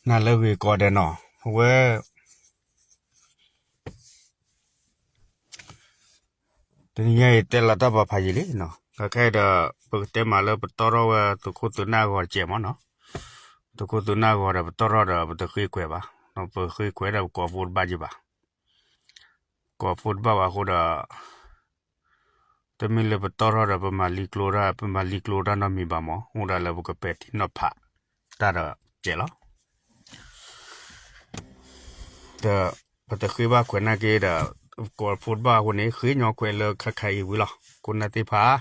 နၤလၢဂ့ၤကိးဂၤဒဲးနီၤ, အဝဲ တနံၤညါအံၤတဲလီၤတၢ်ပာ်ဖးယံာ်လံနီၤ, ခဲခဲအံၤဒီး ပကတဲမးလၢပတီၢ်ထီၣ်ဝဲသုးခိၣ်သုးနၢ်အဂီၤတကဲးမးနီၤ, သုးခိၣ်သုးနၢ်အဂီၤဒီးပတီၢ်ထီၣ်ဒီးပတဃ့ခွဲးဘၣ်, ပဃ့ခွဲးဒီးပကိးဖိတဘၣ်က့ၤဘၣ်, ကိးဖိတဘၣ်ဘၣ်အဃိဒီး တမ့ၢ်လၢပတီၢ်ထီၣ်ဒီးပမၤလံကျိတၢ် ပမၤလံကျိတၢ်နီတမံၤဘၣ်မး, အိၣ်ဒၣ်လၢပကပဲာ်ထံနီၤဖးတၢ်ဒီးကဲးလီၤ. ဒီးပတဃ့ဘၣ်ခွဲးနာ်က့ဒီး ကိးဖိတဘၣ်အဃိန့ၣ် ဃ့ညီခွဲးလၢခါခါအံၤဝံၤလီၤ. ခိၣ်နၢ်သ့ၣ်တဖၣ်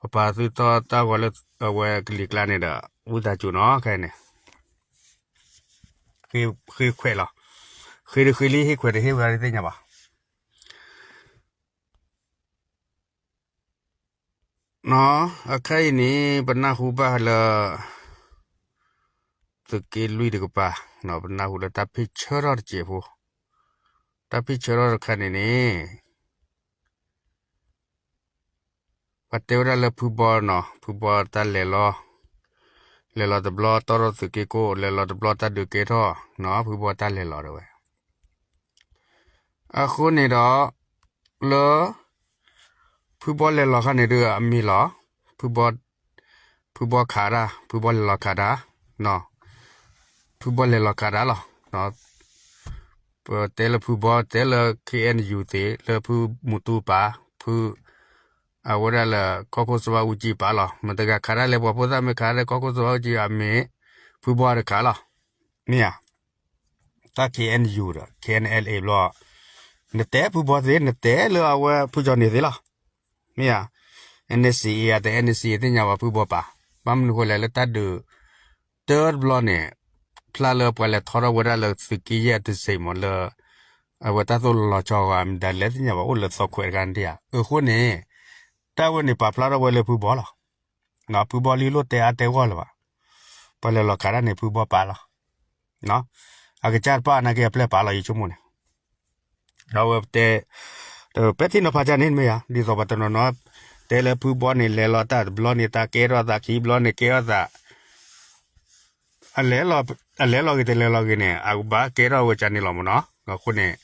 ပပာ်သုတီၢ်တၢ်ဂီၤလၢအဝဲကလံၤကျါန့ၣ်ဒီး ဝံသးစူၤနီၤ ခဲအံၤန့ၣ် ဃ့ခွဲးလီၤ. ဃ့တဃ့လံ ဟ့ၣ်ခွဲးတဟ့ၣ်ဝဲဒၣ်တသ့ၣ်ညါဘၣ်. အခါအံၤန့ၣ် ပနၢ်ဟူဘၣ်လၢ သုးက့လွံၢ်တကပၤ, ပနၢ်ဟူလၢတၢ်ဖ့ၣ်ဆၢထီၣ်တစဲးဖိ, တၢ်ဖ့ၣ်ဆၢထီၣ်တခါန့ၣ်န့ၣ် ပှၤတဲဝဲဒၣ်လၢဖုဘီနီၤ, ဖုဘီတၢ်လဲၤလီၤ, လဲၤလီၤတဘျီတီၢ်ထီၣ်သုးက့ကိၣ်, လဲၤလီၤတဘျီတၢ်ဒုးကဲထီၣ်နီၤ, ဖုဘီတၢ်လဲၤလီၤတဲဝဲ. အဃိန့ၣ်ဒီး လၢ ဖုဘီလဲၤလီၤခါန့ၣ်ဒီးအမ့ၢ်လီၤ, ဖုဘီ ဖုဘီခးတၢ်, ဖုဘီလဲၤလီၤခးတၢ်, ဖုဘီလဲၤလီၤခးတၢ်လီၤ. ပတဲလၢဖုဘီ တဲလၢ ခ့ၣ်အဲၣ်ယူၣ် သ့ၣ် လၢဖုမူတူပာ်, ဖု အဝဲဒၣ်လၢ ကီၢ်ခိၣ်စီၤဘၣ်အူကၠံပာ်လီၤ. မတၤတဂၤခးတၢ်လဲၣ်, ပှၤဖိသၣ်မ့ၢ်ခးတၢ်လၢကီၢ်ခိၣ်စီၤဘၣ်အူကၠံ အမ့ၢ် ဖုဘီတခးလီၤ. မ့ၢ်ဧါ. တၢ် ခ့ၣ်အဲၣ်ယူၣ် ဒီး ခ့ၣ်အဲၣ်အဲၣ်လ်အ့ ဘျီ နတဲဖုဘီသ့, နတဲလၢအဝဲဖုကၠီၣ်န့ၣ်သ့လီၤ. မ့ၢ်ဧါ. အ NCA ဧါ တ NCA သ့ၣ်ညါဘၣ် ဖုဘီပာ်. ဘၣ်မနုၤဃိလဲၣ် လၢတၢ်ဒုး တၢတဘျီန့ၣ် ဖျါလၢပှၤလဲၤထီထီၣ်ဝဲဒၣ်လၢသုးက့ယဲၢ်တစဲးမးလၢ အဝဲတၢ်သိၣ်လီၤလီၤဆီဂၤ မတၤလဲၣ်သ့ၣ်ညါဘၣ် အိၣ်လၢသီခွဲးတခါန့ၣ်ဧါ. အဃိန့ၣ် တၢ်ဝဲန့ၣ်ပာ်ဖျါထီၣ်ဝဲလၢဖုဘီလီၤ. ဖုဘီလံလိၣ်တဲအါတဲဂီၢ်လၢၤဘၣ်. ပှၤလဲၤလီၤခးတၢ်န့ၣ် ဖုဘီပာ်လီၤ. အကစၢ်တပာ်နာ်က့အပျဲၢ်ပာ်လီၤ ယဆိကမိၣ်န့ၣ် ဒီးဝဲတဲ ပဲာ်ထံနီၤဖးကၢ်န့ၣ်မ့ၢ်ဧါ, ဒ်သိးပှၤတနီၤနီၤ တဲလၢဖုဘီန့ၣ် လဲၤလီၤတၢ်တဘျီန့ၣ် တၢ်ကဲထီၣ်သး ခံဘျီန့ၣ်ကဲထီၣ်သး အလဲၤလီၤဂ့ၤတလဲၤလီၤဂ့ၤန့ၣ် အကဘၣ်ကဲထီၣ်ဝဲကၢ်န့ၣ်လီၤမ့ၢ်နီၤ. အဃိန့ၣ်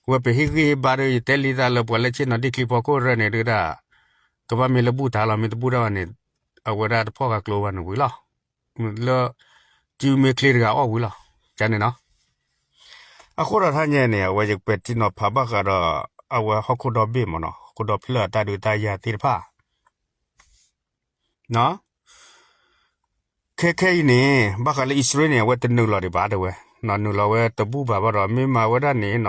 ဝဲပဟ့ၣ်ဂံၢ်ဟ့ၣ်ဘါဒီး ယတဲလံသးလၢပှၤလၢဆ့ၣ်နီၤဒံၣ်ချံဖီခိၣ်ရၢန့ၣ် ဒုၣ်ဒါ ကဘၣ်မ့ၢ်လၢဘူၣ်တၢ်လီၤ မ့ၢ်တဘူၣ်တၢ်ဘၣ်န့ၣ် အဝဲဒၣ်တဖီၣ်ဃာ်ကျိဘၣ်န့ၣ်ဝံၤလီၤ. လၢ စုမ့ၢ်ချ့တဂၤအီၣ်ဝံၤလီၤ. ကန့ၣ်နီၤ. အဃိဒီးတဟါညါန့ၣ် အဝဲယပဲာ်ထံနီၤဖးဘၣ်ဃးဒီး အဝဲဟီၣ်ခိၣ်ဒီဘ့ၣ်မ့ၢ်နီၤ, ဟီၣ်ခိၣ်ဒီဖျၢၣ်အတၢ်ဒုးတၢ်ယၤသ့ၣ်တဖၣ် ခဲခဲအံၤန့ၣ် ဘၣ်ဃးလၢအံၣ်စရ့လးန့ၣ် အဝဲတနုာ်လီၤဒံးဘၣ်တဲဝဲ, နုာ်လီၤဝဲတဘူၣ်ဘၣ်ဘၣ်ဒီး မ့ၢ်မၤဝဲဒၣ်န့ၣ်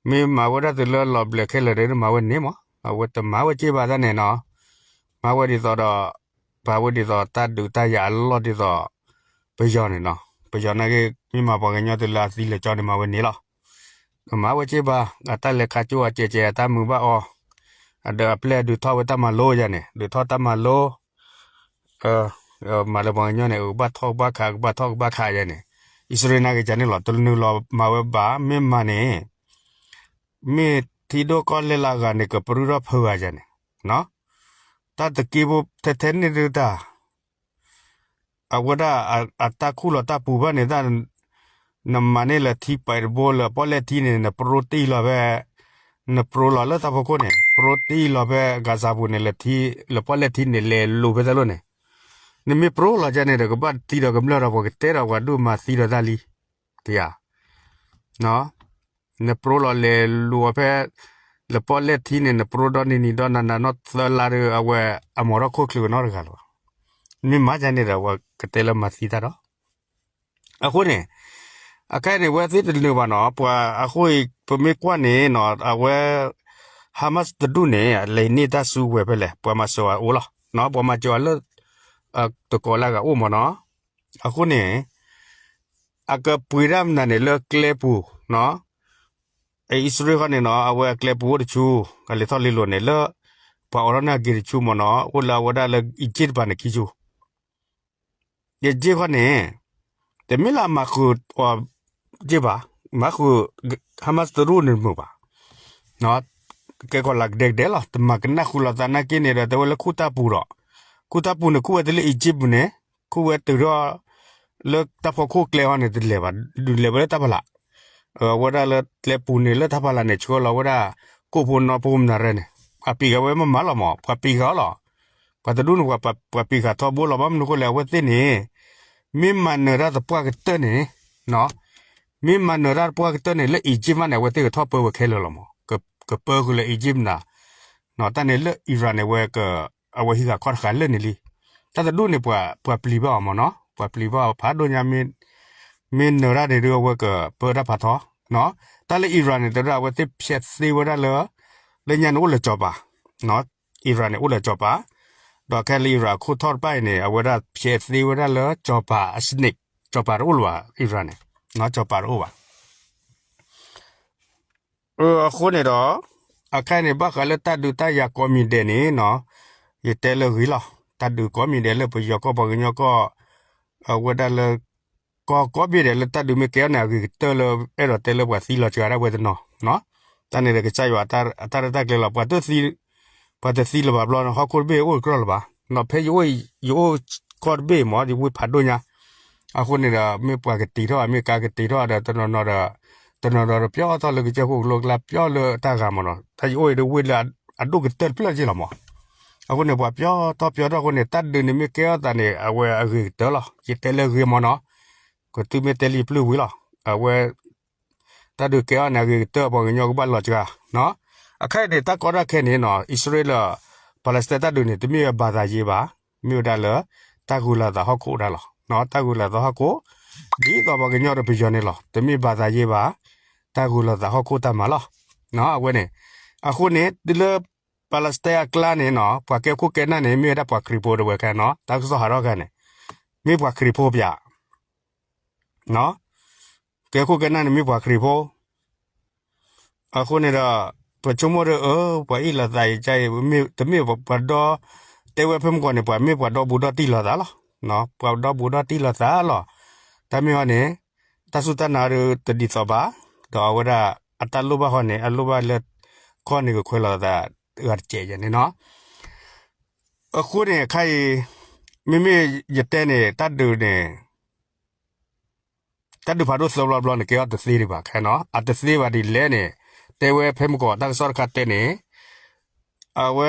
မ့ၢ်မၤဝဲဒၣ်တုၤလၢလီၤဘျဲးခဲလၢာ်ဒီး မၤဝဲန့ၣ်မး, အဝဲတမၤဝဲက့ဘၣ်တၢ်န့ၣ်နီၤ, မၤဝဲဒ်သိးဒီး ပာ်ဝဲဒ်သိးတၢ်ဒုးတၢ်ယၤအလီၢ်ဒ်သိး ပယီၤန့ၣ်နီၤ, ပယီၤနာ်က့ မ့ၢ်မၤပှၤကညီတုၤလၢအသံလၢာ်ကၠီန့ၣ် မၤဝဲန့ၣ်လီၤ. မၤဝဲက့ဘၣ် အတၢ်လဲၤခးကၠိအကဲးကဲး အတၢ်မုာ်ဘၣ်အီၤ, အဒီးအပျဲၢ်ဒုးထီၣ်ဝဲတၢ်မၤလိယၤန့ၣ် ဒုးထီၣ်တၢ်မၤလိ မၤလၢပှၤကညီန့ၣ် ကဘၣ်ထီၣ်ကဘၣ်ခး ကဘၣ်ထီၣ်ကဘၣ်ခးယၤန့ၣ်, အံၣ်စရ့လးနာ်က့ ကန့ၣ်လီၤ တနုာ်လီၤမၤဝဲဘၣ်, မ့ၢ်မၤန့ၣ် မ့ၢ်ထံဒိၣ်ကီၢ်လဲၢ်လၢအဂၤန့ၣ် ကပြုၢ်ထီၣ်ဖၢဂၤယၤန့ၣ်, တၢ်တက့ဖိထဲထဲန့ၣ်ဒုးတၢ် အဝဲဒၣ်အတၢ်ခူၣ်လီၤတၢ်ပူၤဘၣ်န့ၣ် တၢ် နမၤန့ၢ်လၢထံပှဲၤတဘိ လၢပီၣ်လဲၣ်ထံန့ၣ် နပရိတ့ၢ်လီၤဖဲ နပရိလီၤလၢတၢ်ဖီခိၣ်န့ၣ် ပရိတ့ၢ်လီၤဖဲ ဂါဇာပူၤန့ၣ် လၢထံ လၢပီၣ်လဲၣ်ထံန့ၣ် လဲၤလိၤဖဲတၢ်လိၣ်န့ၣ်, နမ့ၢ်ပရိလီၤကန့ၣ်ဒီး ကဘၣ်သံဒီးကမျၢၢ်ဒီး ပှၤကတဲဒီးပှၤဒိၣ်မၤသံဒီးတၢ်လံ, တယၤ နပရိလီၤလဲၤလိၤဖဲ လၢပီၣ်လဲၣ်ထံန့ၣ် နပရိဒီနံၤနံၤဒီနၤနၤနီၢ်သၢလါဒီး အဝဲအမီၤထီၣ်ခိၣ်ချၢကနီတဂၤလၢၤဘၣ်. မ့ၢ်မၤကန့ၣ်ဒီး ပှၤကတဲလၢမၤသံတၢ်ဒီး အဃိန့ၣ် အခဲအံၤန့ၣ် ဝဲသ့ၣ်တနုာ်ဘၣ်နီၤ ပှၤအဃိအံၤ ပမ့ၢ်ကွၢ်န့ၣ်နီၤ အဝဲ Hamas တဒူၣ်န့ၣ် လဲၤန့ၢ်တၢ်စုကဝဲၤဖဲလဲၣ် ပှၤမၤစၢၤအအိၣ်လီၤ. ပှၤမၤစၢၤအလၢ တကိးလၢအဂၤအိၣ်မ့ၢ်နီၤ. အဃိန့ၣ် အကပှ့ၤတၢ်မနုၤန့ၣ် လၢကျဲပူၤ အံၣ်စရ့လးဃီန့ၣ်နီၤ အဝဲအကျဲပူၤအိၣ်တဆူ ကလဲၤထီၣ်လဲၤလီၤန့ၣ် လၢ ပှၤအိးထီၣ်န့ၢ်အဂ့ၤတဆူမ့ၢ်နီၤ အိၣ်လၢအဝဲဒၣ်လၢ Egypt တပၤန့ၣ်ခံဆူ Egypt ဃီန့ၣ် တမ့ၢ်လၢအမၤဃုာ်အီၤ Egypt ဘၣ်, မၤဃုာ် Hamas တရူၢ်န့ၣ်တမုာ်ဘၣ်. ကဲကီးလၢကဒဲကဒဲလီၤ တမၤကနၣ်ဃုာ်လိာ်သးနာ်က့န့ၣ်ဒီး တဲဝဲလၢခူၣ်တၢ်ပူၤဒီး ခူၣ်တၢ်ပူၤန့ၣ် ခူၣ်ဝဲတလၢ Egypt ပူၤန့ၣ် ခိၣ်ဝဲတုၤထီၣ် လၢတၢ်ဖီခိၣ်ကျဲဟီန့ၣ် တလဲၤဘၣ် ဒုးလဲၤဝဲလၢတၢ်ဖီလာ်, အဝဲဒၣ်လၢကျဲပူၤန့ၣ် လၢတၢ်ဖီလာ်န့ၣ် ဆှၢလီၤဝဲဒၣ် ကိၣ်ဖိနီၣ်ဖိမနုၤရဲန့ၣ် ပှၤပံးဃာ်ဝဲမးမးလီၤမး ပှၤပံးဃာ်အီၤလီၤ. ပှၤတဒူၣ်န့ၣ် ပှၤပံးဃာ်ထီဘိလီၤ ဘၣ်မနုၤဃိလဲၣ် အဝဲသ့ၣ်န့ၣ် မ့ၢ်မၤနၢၤတၢ်သပှၢ်ကတၢၢ်န့ၣ် မ့ၢ်မၤနၢၤတၢ်သပှၢ်ကတၢၢ်န့ၣ် လၢ Egypt မးန့ၣ် အဝဲသ့ၣ်ကထီၣ်ပၢဝဲခဲလၢာ်လီၤမး, ကပၢဃုာ်လၢ Egypt မနၤ, တၢ်န့ၣ်လၢ Iran န့ၣ်ဝဲ အဝဲဟံးဃာ်ခီတဃာ်လၢာ်န့ၣ်လံ. တၢ်တဒူၣ်န့ၣ် ပှၤပျံၤဘၣ်အီၤမးနီၤ ပှၤပျံၤဘၣ်အီၤဖးဒိၣ်ညါ မ့ၢ်နၢၤတၢ်န့ၣ်ဒုး အဝဲကပၢတၢ်ဖးထီ, တၢ်လၢ Iran န့ၣ် တဒၣ်အဝဲသ့ၣ်ဖျဲးသ့ဝဲဒၣ်လၢ လၢညါန့ၣ်အိၣ်လၢကၠီၤပၤ, Iran န့ၣ်အိၣ်လၢကၠီၤပၤ, ဒီးခဲလၢ Iran အခိၣ်ထီၣ်တဖၣ်အံၤန့ၣ် အဝဲဒၣ်ဖျဲးသ့ဝဲဒၣ်လၢကၠီၤပၤအ snake, ကၠီၤပၤတအိၣ်လၢၤဘၣ် Iran န့ၣ်, ကၠီၤပၤတအိၣ်ဘၣ်. အဃိန့ၣ်ဒီး အခါန့ၣ် ဘၣ်ဃးလၢတၢ်ဒုးတၢ်ယၤကိးမံၤဒဲးန့ၣ်နီၤ, ယတဲလၢဂ့ၤလီၤ. တၢ်ဒုးကိးမံၤဒဲးလၢပယီၤကီၢ် ပှၤကညီကီၢ်, အဝဲဒၣ်လၢ ကီၢ်ကိးဘ့ၣ်ဒဲးလၢတၢ်ဒုးမ့ၢ်ကဲအီၤန့ၣ် အဂ့ၤကတၢၢ်လၢ အဲၣ်ဒိးတဲလၢပှၤသံလီၤစှၤဒၣ်ဝဲတနီၤ, တၢ်န့ၣ်ဒီးကစၢ်ယွၤအတၢ်ရဲၣ်တၢ်ကျဲၤလီၤ. ပှၤတသံလၢၤဘၣ်ဘျီန့ၣ် ဟီၣ်ခိၣ်တဘ့ၣ်အိၣ်တကြၢးလၢၤဘၣ်, ဖဲယအိၣ် ယအိၣ်ကီၢ်တဘ့ၣ်မး ယဝ့ၢ်ဖးဒိၣ်ညါ, အဃိန့ၣ်ဒီး မ့ၢ်ပှၤကတ့ၤထီၣ် မ့ၢ်ကါကတ့ၤထီၣ်ဒီးတနီၤနီၤဒီး တနီၤနီၤဒီးပျီထီၣ်လၢကစၢၢ်ခိၣ်ကလိကျါ ပျီလၢတၢ်ဂၤမးနီၤ, တၢ်ယအိၣ်အံၤဒီးဝ့ၢ်လၢအဒိၣ်ကတၢၢ်တဖျၢၣ်က့လီၤမး. အဃိန့ၣ် ပှၤပျီထီၣ်ပျီထီၣ်အဃိန့ၣ် တၢ်ဒုးန့ၣ်မ့ၢ်ကဲထီၣ်သးန့ၣ် အဝဲအဂ့ၤကတၢၢ်လီၤ. ယတဲလၢဂ့ၤမးနီၤ, ကသုမ့ၢ်တဲလံပျုၢ်ဝံၤလီၤ. အဝဲ တၢ်ဒုးကဲထီၣ်န့ၣ် အဂ့ၤကတၢၢ် ပှၤကညီကဘၣ်လီၤစှၤနီၤ. အခါအံၤန့ၣ် တၢ်ကီတၢ်ခဲန့ၣ်နီၤ အံၣ်စရ့လး Palestine တၢ်ဒုးန့ၣ် တမ့ၢ်ဝဲ ဘာသာရေး ဘၣ်, မ့ၢ်ဝဲဒၣ်လၢ တၢ်ဂုၤလၤသးဟီၣ်ခိၣ်ဒၣ်လီၤ. တၢ်ဂုၤလၤသးဟီၣ်ခိၣ် ဒ်သိးပှၤကညီဒီးပယီၤန့ၣ်လီၤ. တမ့ၢ် ဘာသာရေး ဘၣ်, တၢ်ဂုၤလၤသးဟီၣ်ခိၣ်တၢ်မၤလီၤ. အဝဲန့ၣ် အဃိန့ၣ် တုၤလၢ Palestine အကျါန့ၣ်နီၤ ပှၤကဲခိၣ်ကဲနၢ်န့ၣ် မ့ၢ်ဝဲဒၣ်ပှၤခရံာ်ဖိတဝဲခဲနီၤ တၢ်ကစီၣ်ဟးထီၣ်ခဲန့ၣ် မ့ၢ်ပှၤခရံာ်ဖိပၠး ကဲခိၣ်ကဲနၢ်န့ၣ်မ့ၢ်ပှၤခရံာ်ဖိ, အဃိန့ၣ်ဒီး ပဆိကမိၣ်ဒီး အၢ ပှၤအ့ၣ်လိာ်သးအံၤ တမ့ၢ်ပှၤဒီ တဲဝဲဖဲမုၢ်ဂီၤန့ၣ် ပှၤမ့ၢ်ပှၤဒီဘူးဒီတံၢ်လိာ်သးလီၤ. ပှၤဒီဘူးဒီတံၢ်လိာ်သးလီၤ. တၢ်မ့ၢ်ဟီန့ၣ် တၢ်စူၢ်တၢ်နာ်ဒီးတဒ်သိးဘၣ်, ဒီးအဝဲဒၣ်အတၢ်လိၣ်ဘၣ်ဃီန့ၣ် အလိၣ်ဘၣ်လၢ ကီၢ်န့ၣ်ကခွဲးလိာ်သး ဂၤတစဲးယဲန့ၣ်နီၤ. အဃိန့ၣ် အခါအံၤ မ့မ့ၢ်ယတဲန့ၣ် တၢ်ဒုးန့ၣ် တၢ်ဒုးဖးဒိၣ်သၢဘျီဘျီန့ၣ် ကဲထီၣ်တသ့ဒံးဘၣ်ခဲနီၤ. အတသ့ဘၣ်ဒ်လဲၣ်န့ၣ် တဲဝဲဖဲမုၢ်ဂီၤတၢ်ကစီၣ်တခါတဲန့ၣ် အဝဲ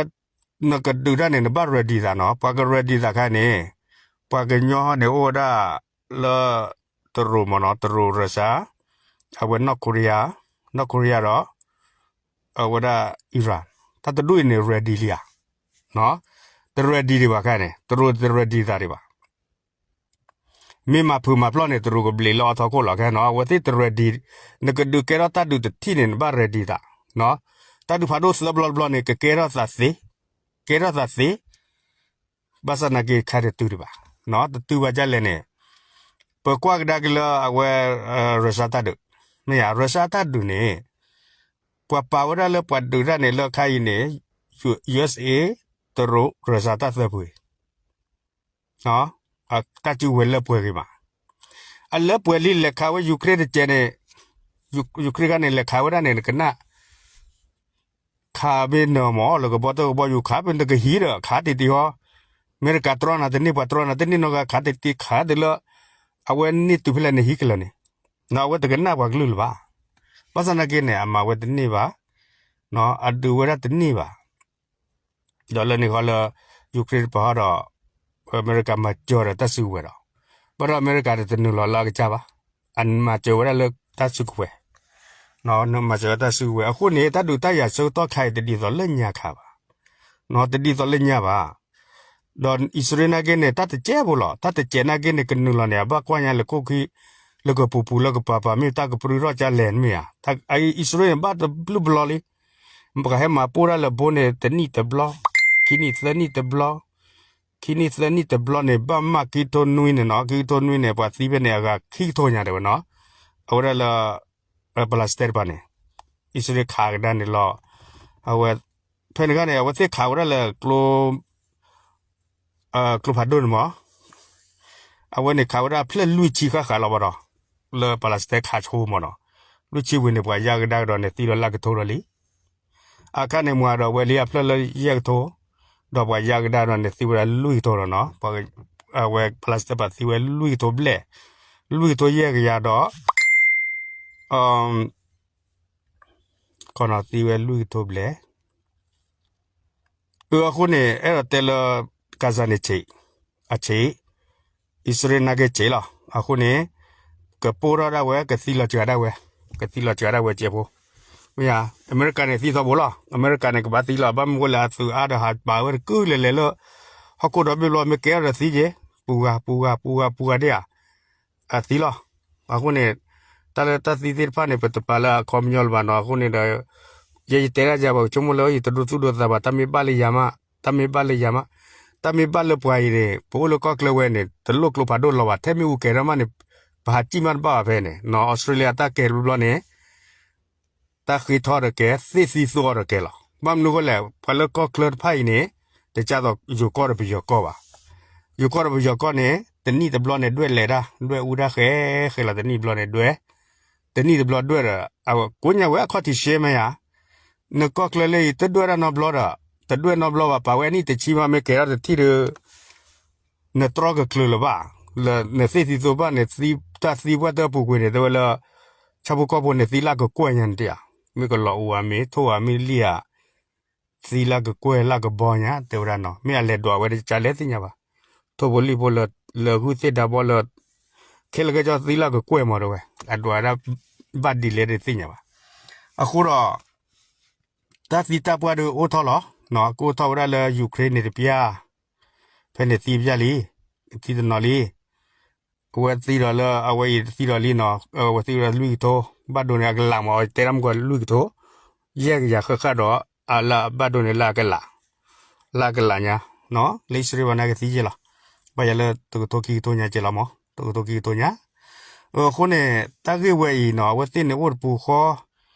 နကဒုးတၢ်န့ၣ် နဘၣ် ready သးနီၤ. ပှၤက ready သးခါန့ၣ် ပှၤကညီဟီန့ၣ် အိၣ်ဝဲဒၣ်လၢ တရူးမ့ၢ်နီၤ တရူး Russia အဝဲ North Korea, North Korea ဒီး အဝဲဒၣ် Iran တၢ်တဒူၣ်အံၤန့ၣ် ready လံဧါ. တ ready ဒံးဘၣ်ခါန့ၣ် တရူးတ ready သးဒံးဘၣ်. မ့ၢ်မၤဖုးမၤပျီၢ်န့ၣ် တရူးကဘျံးလၢအီထီခိၣ်လီၤခဲနီၤ. အဝဲသ့ၣ်တ ready, နကဒုးကဲထီၣ်တၢ်ဒုးတထံၣ်န့ၣ် နဘၣ် ready သး, တၢ်ဒုးဖးဒိၣ်သၢဘျီတဘျီန့ၣ် ကကဲထီၣ်သးသ့, ကဲထီၣ်သးသ့, ဘၣ်ဆၣ်နာ်က့ခါတတုၤဒံးဘၣ်, တတုၤဘၣ်ဒ်လဲၣ်န့ၣ် ပကွၢ်ကဒါက့ၤလၢအဝဲ Russia တၢ်ဒုး, မ့ၢ်ဧါ Russia တၢ်ဒုးန့ၣ် ပှၤပာ်ဝဲဒၣ်လၢပှၤဒုးတၢ်န့ၣ် လၢခါအံၤန့ၣ် USA, တရူး, Russia တၢ်သၢဖုအံၤ တၢ်စုကဝဲၤလၢပှဲၤဂ့ၤမး, အလၢပှဲၤလံ လဲၤခးဝဲ Ukraine တစဲးန့ၣ်, Ukraine ခါန့ၣ် လဲၤခးဝဲဒၣ်န့ၣ် နကနၣ် ခးမ့ၢ်နၢၤမး လၢကဘီတၢၢ်ကဘီယူၤ ခးမ့ၢ်နကဟံးဒီး ခးတံၢ်တံၢ်ဟီ, အမဲရကၤတြီနၤတန့ၢ် ပှၤတြီနၤတန့ၢ်နီတဂၤ ခးတံၢ်တံၢ် ခးတုၤလၢ အဝဲန့ၢ်တုၤဖဲလဲၣ်န့ၣ် ဟံးကလၢာ်န့ၣ်, အဝဲတကနၣ်ပှၤကလုၢ်လၢၤဘၣ်, ဘၣ်ဆၣ်နာ်က့န့ၣ် အမၤဝဲတန့ၢ်ဘၣ်, အဒုးဝဲဒၣ်တန့ၢ်ဘၣ် ဒီးလၢန့ၣ်ဃီလၢ Ukraine တပၤဟီဒီး အမဲရကၤမၤစၢၤဒီးတၢ်စုကဝဲၤဒီး, ဘၣ်ဒီးအမဲရကၤတတနုာ်လီၤလၢအကစၢ်ဘၣ်, အမၤစၢၤဝဲဒၣ်လၢတၢ်စုကဝဲၤ, မၤစၢၤဝဲတၢ်စုကဝဲၤ အဃိန့ၣ် တၢ်ဒုးတၢ်ယၤဆၢကတီၢ်ခါအံၤတဒ်သိးလၢညါခါဘၣ်, တဒ်သိးလၢညါဘၣ် ဒီးအံၣ်စရ့လးနာ်က့န့ၣ် တၢ်တစဲးဖိလီၤ, တၢ်တစဲးနာ်က့န့ၣ် ကနုာ်လီၤန့ၣ် အဘၣ်ကွၢ်ညါလၢခိၣ်ခံ လၢကပူၤပူၤလၢကပၤပၤ မ့ၢ်တၢ်ကပြုၢ်ထီၣ်ကလဲၣ်မ့ၢ်ဧါ, အံၣ်စရ့လးန့ၣ် ဘၣ်တဘျုးဘျီလံ, ပှၤဟဲမၤပိၢ်တၢ်လၢဘိန့ၣ် တနံၣ်တဘျီ, ခံနံၣ်သၢနံၣ်တဘျီ, ခံနံၣ်သၢနံၣ်တဘျီန့ၣ် ဘၣ်မးခံကထိနွံန့ၣ်နီၤ, ခံကထိနွံန့ၣ် ပှၤသံဖဲန့ၣ် အဂၤခံကထိညါတဲဝဲနီၤ, အဝဲဒၣ်လၢ Palestine တပၤန့ၣ် အံၣ်စရ့လးခးကဒါန့ၣ်လီၤ, အဝဲ ဖဲန့ၣ်ခါန့ၣ် အဝဲသ့ၣ်ခးဝဲဒၣ်လၢ ကျိဖးဒိၣ်န့ၣ်မး, အဝဲန့ၣ်ခးဝဲဒၣ်ဖျၢၣ်လွံၢ်ဆံဃၣ်ဃၣ်လီၤဘၣ်ဒီး, လၢ Palestine ခးဆိမးနီၤ, လွံၢ်ဆံဝံၤန့ၣ် ပှၤယါကဒါကဒီးန့ၣ် သံလီၤလၢကထိဒီးလံ, အခါန့ၣ်မၤဒီးဝဲလံအဖျၢၣ်လၢယဲၢ်ကထိ, ဒီးပှၤယါကဒါဒီးန့ၣ် သံဝဲဒၣ်လွံၢ်ကထိဒီးနီၤ, ပှၤ အဝဲ Palestine ပှၤသံဝဲလွံၢ်ကထိဘျဲၣ်, လွံၢ်ကထိယဲၢ်ကယၤဒီး ကီးနီၤသံဝဲလွံၢ်ကထိဘျဲၣ်. အဃိန့ၣ် အဲၣ်ဒိးတဲလၢ Gaza န့ၣ်ဆံး, အဆံး, အံၣ်စရ့လးနာ်က့ဆံးလီၤ. အဃိန့ၣ် ကပိၢ်ထီၣ်ဒၣ်ဝဲ ကသံလီၤစှၤဒၣ်ဝဲ, ကသံလီၤစှၤဒၣ်ဝဲစဲးဖိ, မ့ၢ်ဧါ, အမဲရကၤန့ၣ်သံထီဘိလီၤ. အမဲရကၤန့ၣ် ကဘၣ်သံလီၤ. ဘၣ်မနုၤဃိလဲၣ် အသုးအါဒီးဟးပာ်ဝဲတကုၢ်လဲၤလဲၤလၢ ဟီၣ်ခိၣ်ဒီဘ့ၣ်ဘျီမ့ၢ်ကဲထီၣ်ဒီးသံက့ၤ ပူၤဂၤပူၤဂၤပူၤဂၤပူၤဂၤဒၣ်ဧါ, အသံလီၤ. အဃိန့ၣ် တၢ်လၢတၢ်သံသ့ၣ်တဖၣ်န့ၣ် ပတပာ်လၢအခီပညီလၢၤဘၣ်နီၤ. အဃိန့ၣ်ဒီး ယဲယတဲဒၣ်ယၤ ပကဆိကမိၣ်လၢယတဒိသူၣ်ဒိသးဘၣ်, တၢ်မ့ၢ်ဘၣ်လၢယၤမး, တၢ်မ့ၢ်ဘၣ်လၢယၤမး, တၢ်မ့ၢ်ဘၣ်လၢပှၤအံၤန့ၣ် ပအိၣ်လၢကီၢ်ချၢဝဲန့ၣ် တလိၣ်ကျိဖးဒိၣ်လီၤဘၣ်. ထဲမ့ၢ်အူကဲၤထီၣ်မးန့ၣ် ပဟးစံၣ်မးတဘၣ်ဘၣ်ဖဲန့ၣ်နီၤ. အီစထြ့လယါတၢ်ကဲၤတဘျီန့ၣ် တၢ်ဃ့ထီၣ်ဒီးကဲ, သ့ၣ်သံသိအီၤဒီးကဲလီၤ. ဘၣ်မနုၤဃိလဲၣ် ပှၤလၢကီၢ်ချၢတဖၣ်အံၤန့ၣ် တကးသိးယိၤကီၢ်ဒီးပယီၤကီၢ်ဘၣ်. ယိၤကီၢ်ဒီးပယီၤကီၢ်န့ၣ် တနံၣ်တဘျီန့ၣ် ဒွဲၣ်လဲၤတၢ်, ဒွဲၣ်အူတၢ်ဃဲဃဲလီၤ. တနံၣ်တဘျီန့ၣ်ဒွဲၣ်, တနံၣ်တဘျီဒွဲၣ်ဒီး အဝဲကိးညါဝဲအခီၣ်ထံးရှဲမ့ၢ်ဧါ. နကီၢ်ချၢလၢအံၤ တဒွဲၣ်တၢ်နီတဘျီဒီး တဒွဲၣ်နီတဘျီဘၣ်, ပာ်ဝဲအနံၣ်တဆံမး မ့ၢ်ကဲထီၣ်တထံၣ်ဒီး နတြီကချုးလၢၤဘၣ်. လၢနသ့ၣ်သံသိဘၣ်န့ၣ် တၢ်သံပှၢ်တၢၢ်ပူၤကွံာ်န့ၣ် တဲဝဲလၢ ဆၣ်ဖိကီၢ်ဖိန့ၣ် သံလၢကကွဲၢ်ညါန့ၣ်တဧါ, မ့ၢ်ကလီၤအူဧါ မ့ၢ်ထိၣ်ဧါ မ့ၢ်လံၣ်ဧါ, သံလၢကကွဲၢ်လၢကဘီညါ တဲဝဲဒၣ်နီၤ. မ့ၢ်အလဲၤဒွးဝဲတကးလဲၣ်သ့ၣ်ညါဘၣ်. ထိၣ်ဖိလံၣ်ဖိလၢဂုၢ်သ့ၣ်ဒါဘီလၢ ခဲလၢာ်ခဲဆ့သံလၢကကွဲၢ်မးတဲဝဲ, အဒွးဒၣ်ဘၣ်ဒ်လဲၣ်တသ့ၣ်ညါဘၣ်. အဃိဒီး တၢ်သံတၢ်ပှၢ်ဒုးအိၣ်ထီၣ်လီၤ. ကအိၣ်ထီၣ်ဝဲဒၣ်လၢ Ukraine န့ၣ်တပျၢ်, ဖဲန့ၣ်သံပျၢ်လံ, သံတနီၤလံ. အဝဲသံဒီးလၢ အဝဲအံၤသံဒီးလံနီၤ, အဝဲသံဝဲဒၣ်လွံၢ်ကထိ, ဘၣ်ဒိန့ၣ်အကလးမး, တဲဒၣ်မ့ၢ်ကွၢ်လွံၢ်ကထိ, ယဲၢ်ကယၤဃၣ်ဃၣ်ဒီး အလၢအဘၣ်ဒိန့ၣ်လၢအကလး, လၢအကလးညါ, လၢအံၣ်စရ့လးဘၣ်န့ၣ်ကသံယဲၢ်လီၤ. ဘၣ်ယၤလၢတကထိခံကထိညါကဲလီၤမး, တကထိခံကထိညါ. အဃိန့ၣ် တၢ်ဂ့ၢ်ဝဲအံၤနီၤ အဝဲသ့ၣ်န့ၣ်အိၣ်တပူၤဃီ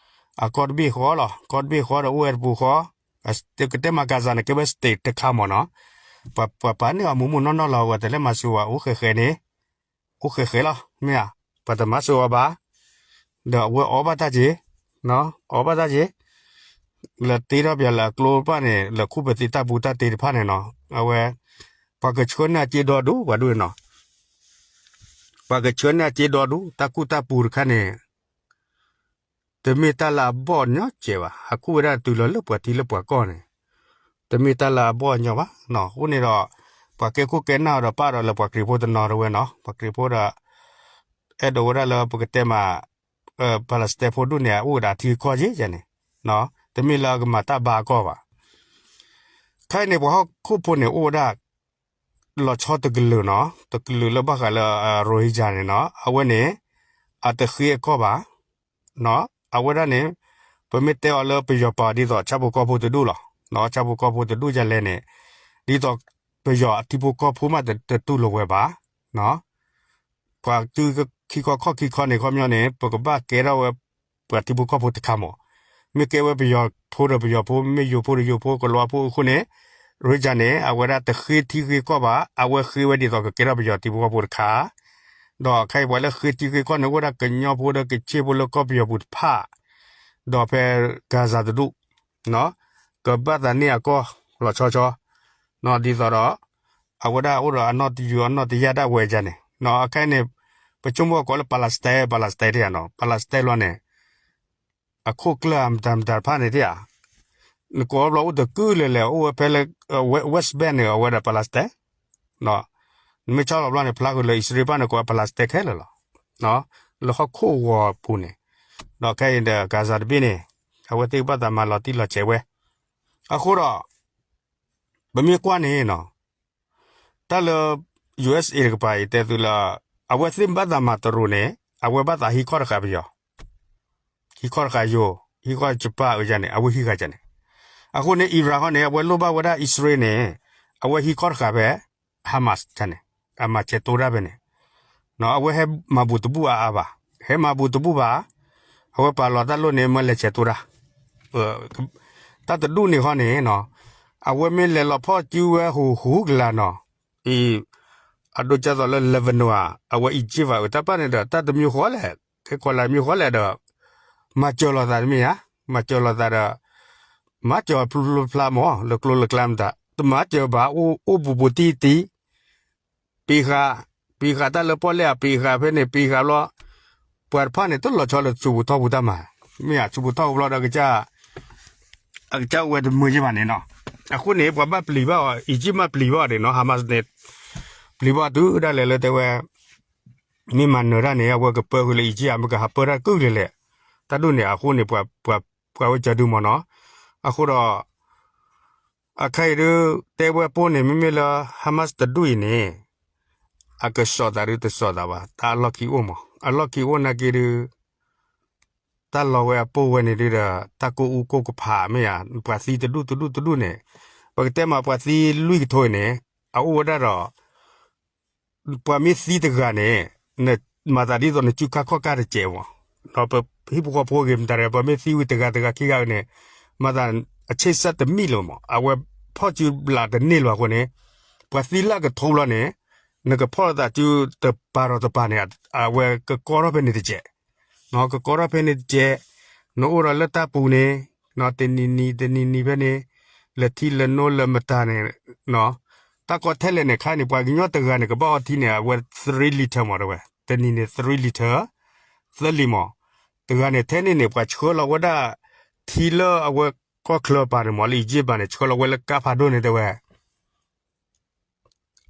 အကီၢ်တဘ့ၣ်ဃီလီၤ. ကီၢ်တဘ့ၣ်ဃီဒီးအိၣ်ဝဲတပူၤဃီ, ကတဲမၤ Gaza န့ၣ် ကဲဝဲ state တခါမးနီၤ. ပှၤပာ်န့ၢ်အီၤမူးမူးနီၢ်နီၢ်လီၤ. အဝဲတလဲၤမၤစၢၤဝဲအိၣ်ဃဲးဃဲးန့ၣ်, အိၣ်ဃဲးဃဲးလီၤ. မ့ၢ်ဧါ, ပှၤတမၤစၢၤဝဲဘၣ်, ဒီးအဝဲအီၣ်ဘၣ်တၢ်က့ၤ, အီၣ်ဘၣ်တၢ်က့ၤ လၢတ့ထီၣ်ပၠးလၢအကျိတဖၣ်န့ၣ် လၢခူၣ်ပသံတၢ်ပူၤတၢ်တ့တဖၣ်န့ၣ်နီၤ, အဝဲ ပှၤကဆှၢန့ၢ်အစ့ဒီဒူၣ် ပှၤဒူၣ်နီၤ, ပှၤကဆှၢန့ၢ်အစ့ဒီဒူၣ် တၢ်ကူၣ်တၢ်ပူၤတခါန့ၣ် တမ့ၢ်တၢ်လၢအဘီၣ်ညီစဲးဘၣ်, ဟးခူၣ်ဝဲဒၣ်တုၤလီၤလၢပှၤထံလၢပှၤကီၢ်န့ၣ်, တမ့ၢ်တၢ်လၢအဘီၣ်ညီဘၣ်နီၤ. အဃိန့ၣ်ဒီး ပှၤကဲခိၣ်ကဲနၢ်အီၤဒီးပာ်ဒီးလၢပှၤခရံာ်ဖိတနီၤတဝဲနီၤ, ပှၤခရံာ်ဖိဒီး အဲၣ်ဒိးဝဲဒၣ်လၢပကတဲမး Palestine ဖိဒူၣ်န့ၣ် အအိၣ်ဝဲဒၣ်ထံကီၢ်က့ယဲန့ၣ်, တမ့ၢ်လၢအကမၤတၢ်ဘါအကီၢ်ဘၣ်. ခဲအံၤန့ၣ် ပှၤဟီၣ်ခိၣ်ဖိန့ၣ်အိၣ်ဝဲဒၣ် လီၤဆီတကလုာ်နီၤ, တကလုာ်လၢဘၣ်ဃးလၢ Rohingya န့ၣ်နီၤ, အဝဲန့ၣ် အတဃ့အကီၢ်ဘၣ်. အဝဲဒၣ်န့ၣ် ပမ့ၢ်တဲအီၤလၢပယီၤပာ်ဒ်သိးဆၣ်ဖိကီၢ်ဖိတဒူၣ်လီၤ. ဆၣ်ဖိကီၢ်ဖိတဒူၣ်ယၤလဲၣ်န့ၣ် ဒ်သိးပယီၤအထံဖိကီၢ်ဖိမးတတူၢ်လိာ်ဝဲဘၣ်. ပှၤတုၤခံခီခီၣ်ခံခီန့ၣ် ခီပညီန့ၣ် ပကဘၣ်ကဲထီၣ်ဝဲ ပှၤထံဖိကီၢ်ဖိတခါမး, မ့ၢ်ကဲဝဲပယီၤဖိဒီးပယီၤဖိ, မ့ၢ်ယိၤဖိဒီးယိၤဖိ, ကလီဖိအဃိန့ၣ် Rohingya န့ၣ် အဝဲဒၣ်တဃ့ထံဃ့ကီၢ်ဘၣ်, အဝဲဃ့ဝဲဒ်သိးကကဲထီၣ်ပယီၤထံဖိကီၢ်ဖိတခါ, ဒီးခဲအံၤပှၤလၢဃ့ထံဃ့ကီၢ်န့ၣ် အိၣ်ဝဲဒၣ်ကညီဖိဒီးကခ့ၣ်ဖိလၢကီၢ်ပယီၤပူၤတဖၣ်, ဒီးဖဲ Gaza တဒူၣ် ကဘၣ်သးန့ၢ်အကီၢ်လီၤဆီဆီ, ဒ်သိးဒီး အဝဲဒၣ်အိၣ်ဒီးအနီၢ်တယူၤအနီၢ်တယၢ်ဒၣ်ဝဲယၤန့ၣ်, အခဲအံၤန့ၣ် ပဆိကမိၣ်ကိးလၢ Palestine, Palestine တယၤနီၤ, Palestine လီၤန့ၣ် အခိၣ်ကျၢၢ်အမတၤမတၤတဖၣ်န့ၣ်တယၤ, နကိးဘျီအိၣ်တကုၢ်လဲၤလဲၤ အိၣ်ဝဲဖဲလၢ West Bank န့ၣ် အဝဲဒၣ် Palestine နမ့ၢ်ဆီလီၤဘျီန့ၣ် ဖျါဃုာ်လၢအံၣ်စရ့လးဘၣ်န့ၣ် ကိးဝဲ Palestine ခဲလၢာ်လီၤ, လၢဟီၣ်ခိၣ်ဂီၤပူၤန့ၣ်, ဒီးခဲအံၤဒီး Gaza တဘ့ၣ်န့ၣ် အဝဲသ့ၣ်ကဘၣ်သးမၤလီၤတံၢ်လီၤဆဲးဝဲ, အဃိဒီး ပမ့ၢ်ကွၢ်န့ၣ်နီၤ, တၢ်လၢ ယူအ့ၣ်အ့ တကပၤအံၤတဲသုလၢ အဝဲသ့ၣ်ဘၣ်သးမၤတရူးန့ၣ် အဝဲဘၣ်သးဟံးခီၣ်တဃာ်ပယီၤ, ဟံးခီၣ်တဃာ်ယိၤ, ဟံးခီၣ်ယပၣ်အၢယၤန့ၣ် အဝဲဟံးဃာ်ယၤန့ၣ်, အဃိန့ၣ် Iran ဟီန့ၣ် အဝဲလိၣ်ဘၣ်ဝဲဒၣ်အံၣ်စရ့လးန့ၣ် အဝဲဟံးခီၣ်တဃာ်ဖဲ Hamas န့ၣ် အမၤဆဲးတိတၢ်ဖဲန့ၣ်, အဝဲဟဲမၤဘူးတဘူၣ်အါအါဘၣ်, ဟဲမၤဘူးတဘူၣ်ဘၣ်, အဝဲပာ်လီၤတၢ်လိၣ်န့ၣ် မၢလဲၤဆဲးတိတၢ် တၢ်တဒူၣ်န့ၣ်ဃီန့ၣ်နီၤ, အဝဲမ့ၢ်လဲၤလီၤဖီၣ်စုဝဲဟူးဟူးကလာ်နီၤ, အံၤ အဒိကၢ်သိးလၢ Lebanon ဧါ, အဝဲ Egypt ဧါ, တၢ်ပၢ်န့ၣ်ဒီး တၢ်တမံၤဃီလဲၣ်, ခဲကွၢ်လၢမံၤဃီလဲၣ်ဒီး မၤစၢၤလိာ်သးတမ့ၢ်ဧါ, မၤစၢၤလိာ်သးဒီး မၤစၢၤဖျိဖျိဖျါမး လၢကျိလၢကျါမတၤ, တမၤစၢၤဘၣ် အိၣ်ဘူးဘူးတံၢ်တံၢ် ပ့ၤဃာ်, ပ့ၤဃာ်တၢ်လၢပီၣ်လဲၣ်အပ့ၤဃာ်ဖဲန့ၣ် ပ့ၤဃာ်ဘျီ, ပှၤတဖၣ်န့ၣ် တလီၤဆီလၢဆူးပူၤထီၣ်ပူၤတၢ်မၤ, မ့ၢ်ဧါ ဆူးပူၤထီၣ်ပူၤဘျီဒီး အကစၢ်အိၣ်ဝဲတမုာ်ယ့ၢ်ဘၣ်န့ၣ်နီၤ. အဃိန့ၣ် ပှၤဘၣ်ပျံၤဘၣ်အီၤ Egypt မ့ၢ်ပျံၤဘၣ်အီၤန့ၣ်နီၤ Hamas န့ၣ် ပျံၤဘၣ်တုၤဒၣ်လဲာ်လၢတဲဝဲ မ့ၢ်မၤနၢၤတၢ်န့ၣ် အဝဲကပၢဃုာ်လၢ Egypt ဧါ မ့ၢ်ကဟးပၢတၢ်ကုၢ်ကလဲာ်လဲၣ်, တၢ်ဒ်န့ၣ် အဃိန့ၣ် ပှၤဝဲကၢၤဒုမ့ၢ်နီၤ. အဃိဒီး အခါအံၤဒုး တဲဝဲပိၢ်န့ၣ် မ့မ့ၢ်လၢ Hamas တဒူၣ်အံၤန့ၣ် အကစီၣ်သးဒုးတစီၣ်သးဘၣ် တၢ်အလီၢ်ခံအိၣ်မး အလီၢ်ခံအိၣ်နာ်က့ဒုး တၢ်လီၤဝဲအပိၢ်ဝဲန့ၣ်ဒုးဒီး တၢ်ကိၢ်အူကိၢ်ကဖးမ့ၢ်ဧါ ပှၤသံတဒူၣ်တဒူၣ်တဒူၣ်န့ၣ် ပကတဲမးပှၤသံလွံၢ်ကထိအံၤန့ၣ် အအိၣ်ဝဲဒၣ်ဒီး ပှၤမ့ၢ်သံတဂၤန့ၣ် နမၤသးဒ်သိးနစုခါခီၣ်ကၢ်တစဲးမး, ဒီးပဟံၣ်ဖိဃီဖိဂ့ၤမတၤတဂၤ ပှၤမ့ၢ်သံဝံၤတဂၤတဂၤခံဂၤန့ၣ် မၤသးအဆ့ၣ်စၢ်တမံၣ်လၢၤမး အဝဲဖီၣ်စုဘျးတန့ၢ်လၢၤအဃိန့ၣ် ပှၤသံလၢအကထိဘျီန့ၣ် နကဖီၣ်လိာ်သးစုတပၤဒီးတပၤန့ၣ် အဝဲကကီထီၣ်ဖဲန့ၣ်တစဲး ကကီထီၣ်ဖဲန့ၣ်တစဲး, နအိၣ်ဒီးလၢတၢ်ပူၤန့ၣ် တနံၤနံၤတနံၤနံၤဖဲန့ၣ် လဲၤထံလဲၤနိလၢမတၤန့ၣ် တၢ်ကီထဲလဲၣ်န့ၣ် ခါန့ၣ် ပှၤကညီတဂၤန့ၣ် ကဘၣ်အီထံန့ၣ် အဝဲ three litre မး တဲဝဲ တနံၤန့ၣ် three litre သၢလံမး, တဂၤန့ၣ် ထဲန့ၣ်န့ၣ် ပှၤဆှၢလီၤဝဲဒၣ် ထံလၢအဝဲကီၢ်ချၢပၤန့ၣ်မး လၢ Egypt ပၤန့ၣ် ဆှၢလီၤဝဲလၢကါဖးဒိၣ်န့ၣ် တဲဝဲ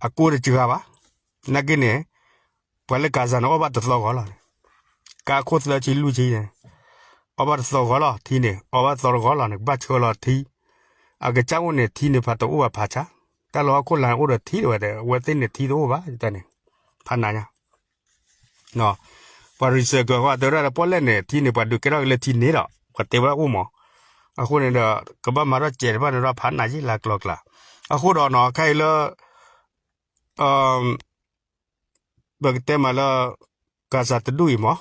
အကိၢ်တစှၤဘၣ်, နာ်က့န့ၣ် ပှၤလၢ Gaza န့ၣ် အီၣ်ဘၣ်တသီဂီၤလီၤန့ၣ်, ကါခိၣ်သၢဆံလွံၢ်ဆံန့ၣ် အီၣ်ဘၣ်တသီဂီၤလီၤ ထံန့ၣ် အီၣ်ဘၣ်တသီတဂီၤလီၤန့ၣ် ကဘၣ်ဆှၢလီၤထံ, အကစၢ်အိၣ်န့ၣ် ထံန့ၣ်ဖးတအိၣ်ဘၣ်ဖးဆါ, တၢ်လၢဟီၣ်ခိၣ်လာ်န့ၣ်အိၣ်ဒီးထံတဲဝဲ အဝဲသ့ၣ်န့ၣ်ထံတအိၣ်ဘၣ် ယတဲန့ၣ် ဖးနးညါ ပှၤ research ကီးတဲဝဲဒၣ်ဒီးပီၣ်လဲၣ်န့ၣ် ထံန့ၣ် ပှၤဒုးကဲထီၣ်က့ၤလၢထံန့ၣ်ဒီး ပှၤတဲဝဲအိၣ်မး, အဃိန့ၣ်ဒီး ကဘၣ်မၤထီၣ်စဲးတဖၣ်န့ၣ်ဒီးဖးနးယံာ်လၢကျီကျါ, အဃိဒီးနီၤ ခဲအံၤလၢ ပကတဲမးလၢ Gaza တဒူၣ်အံၤမး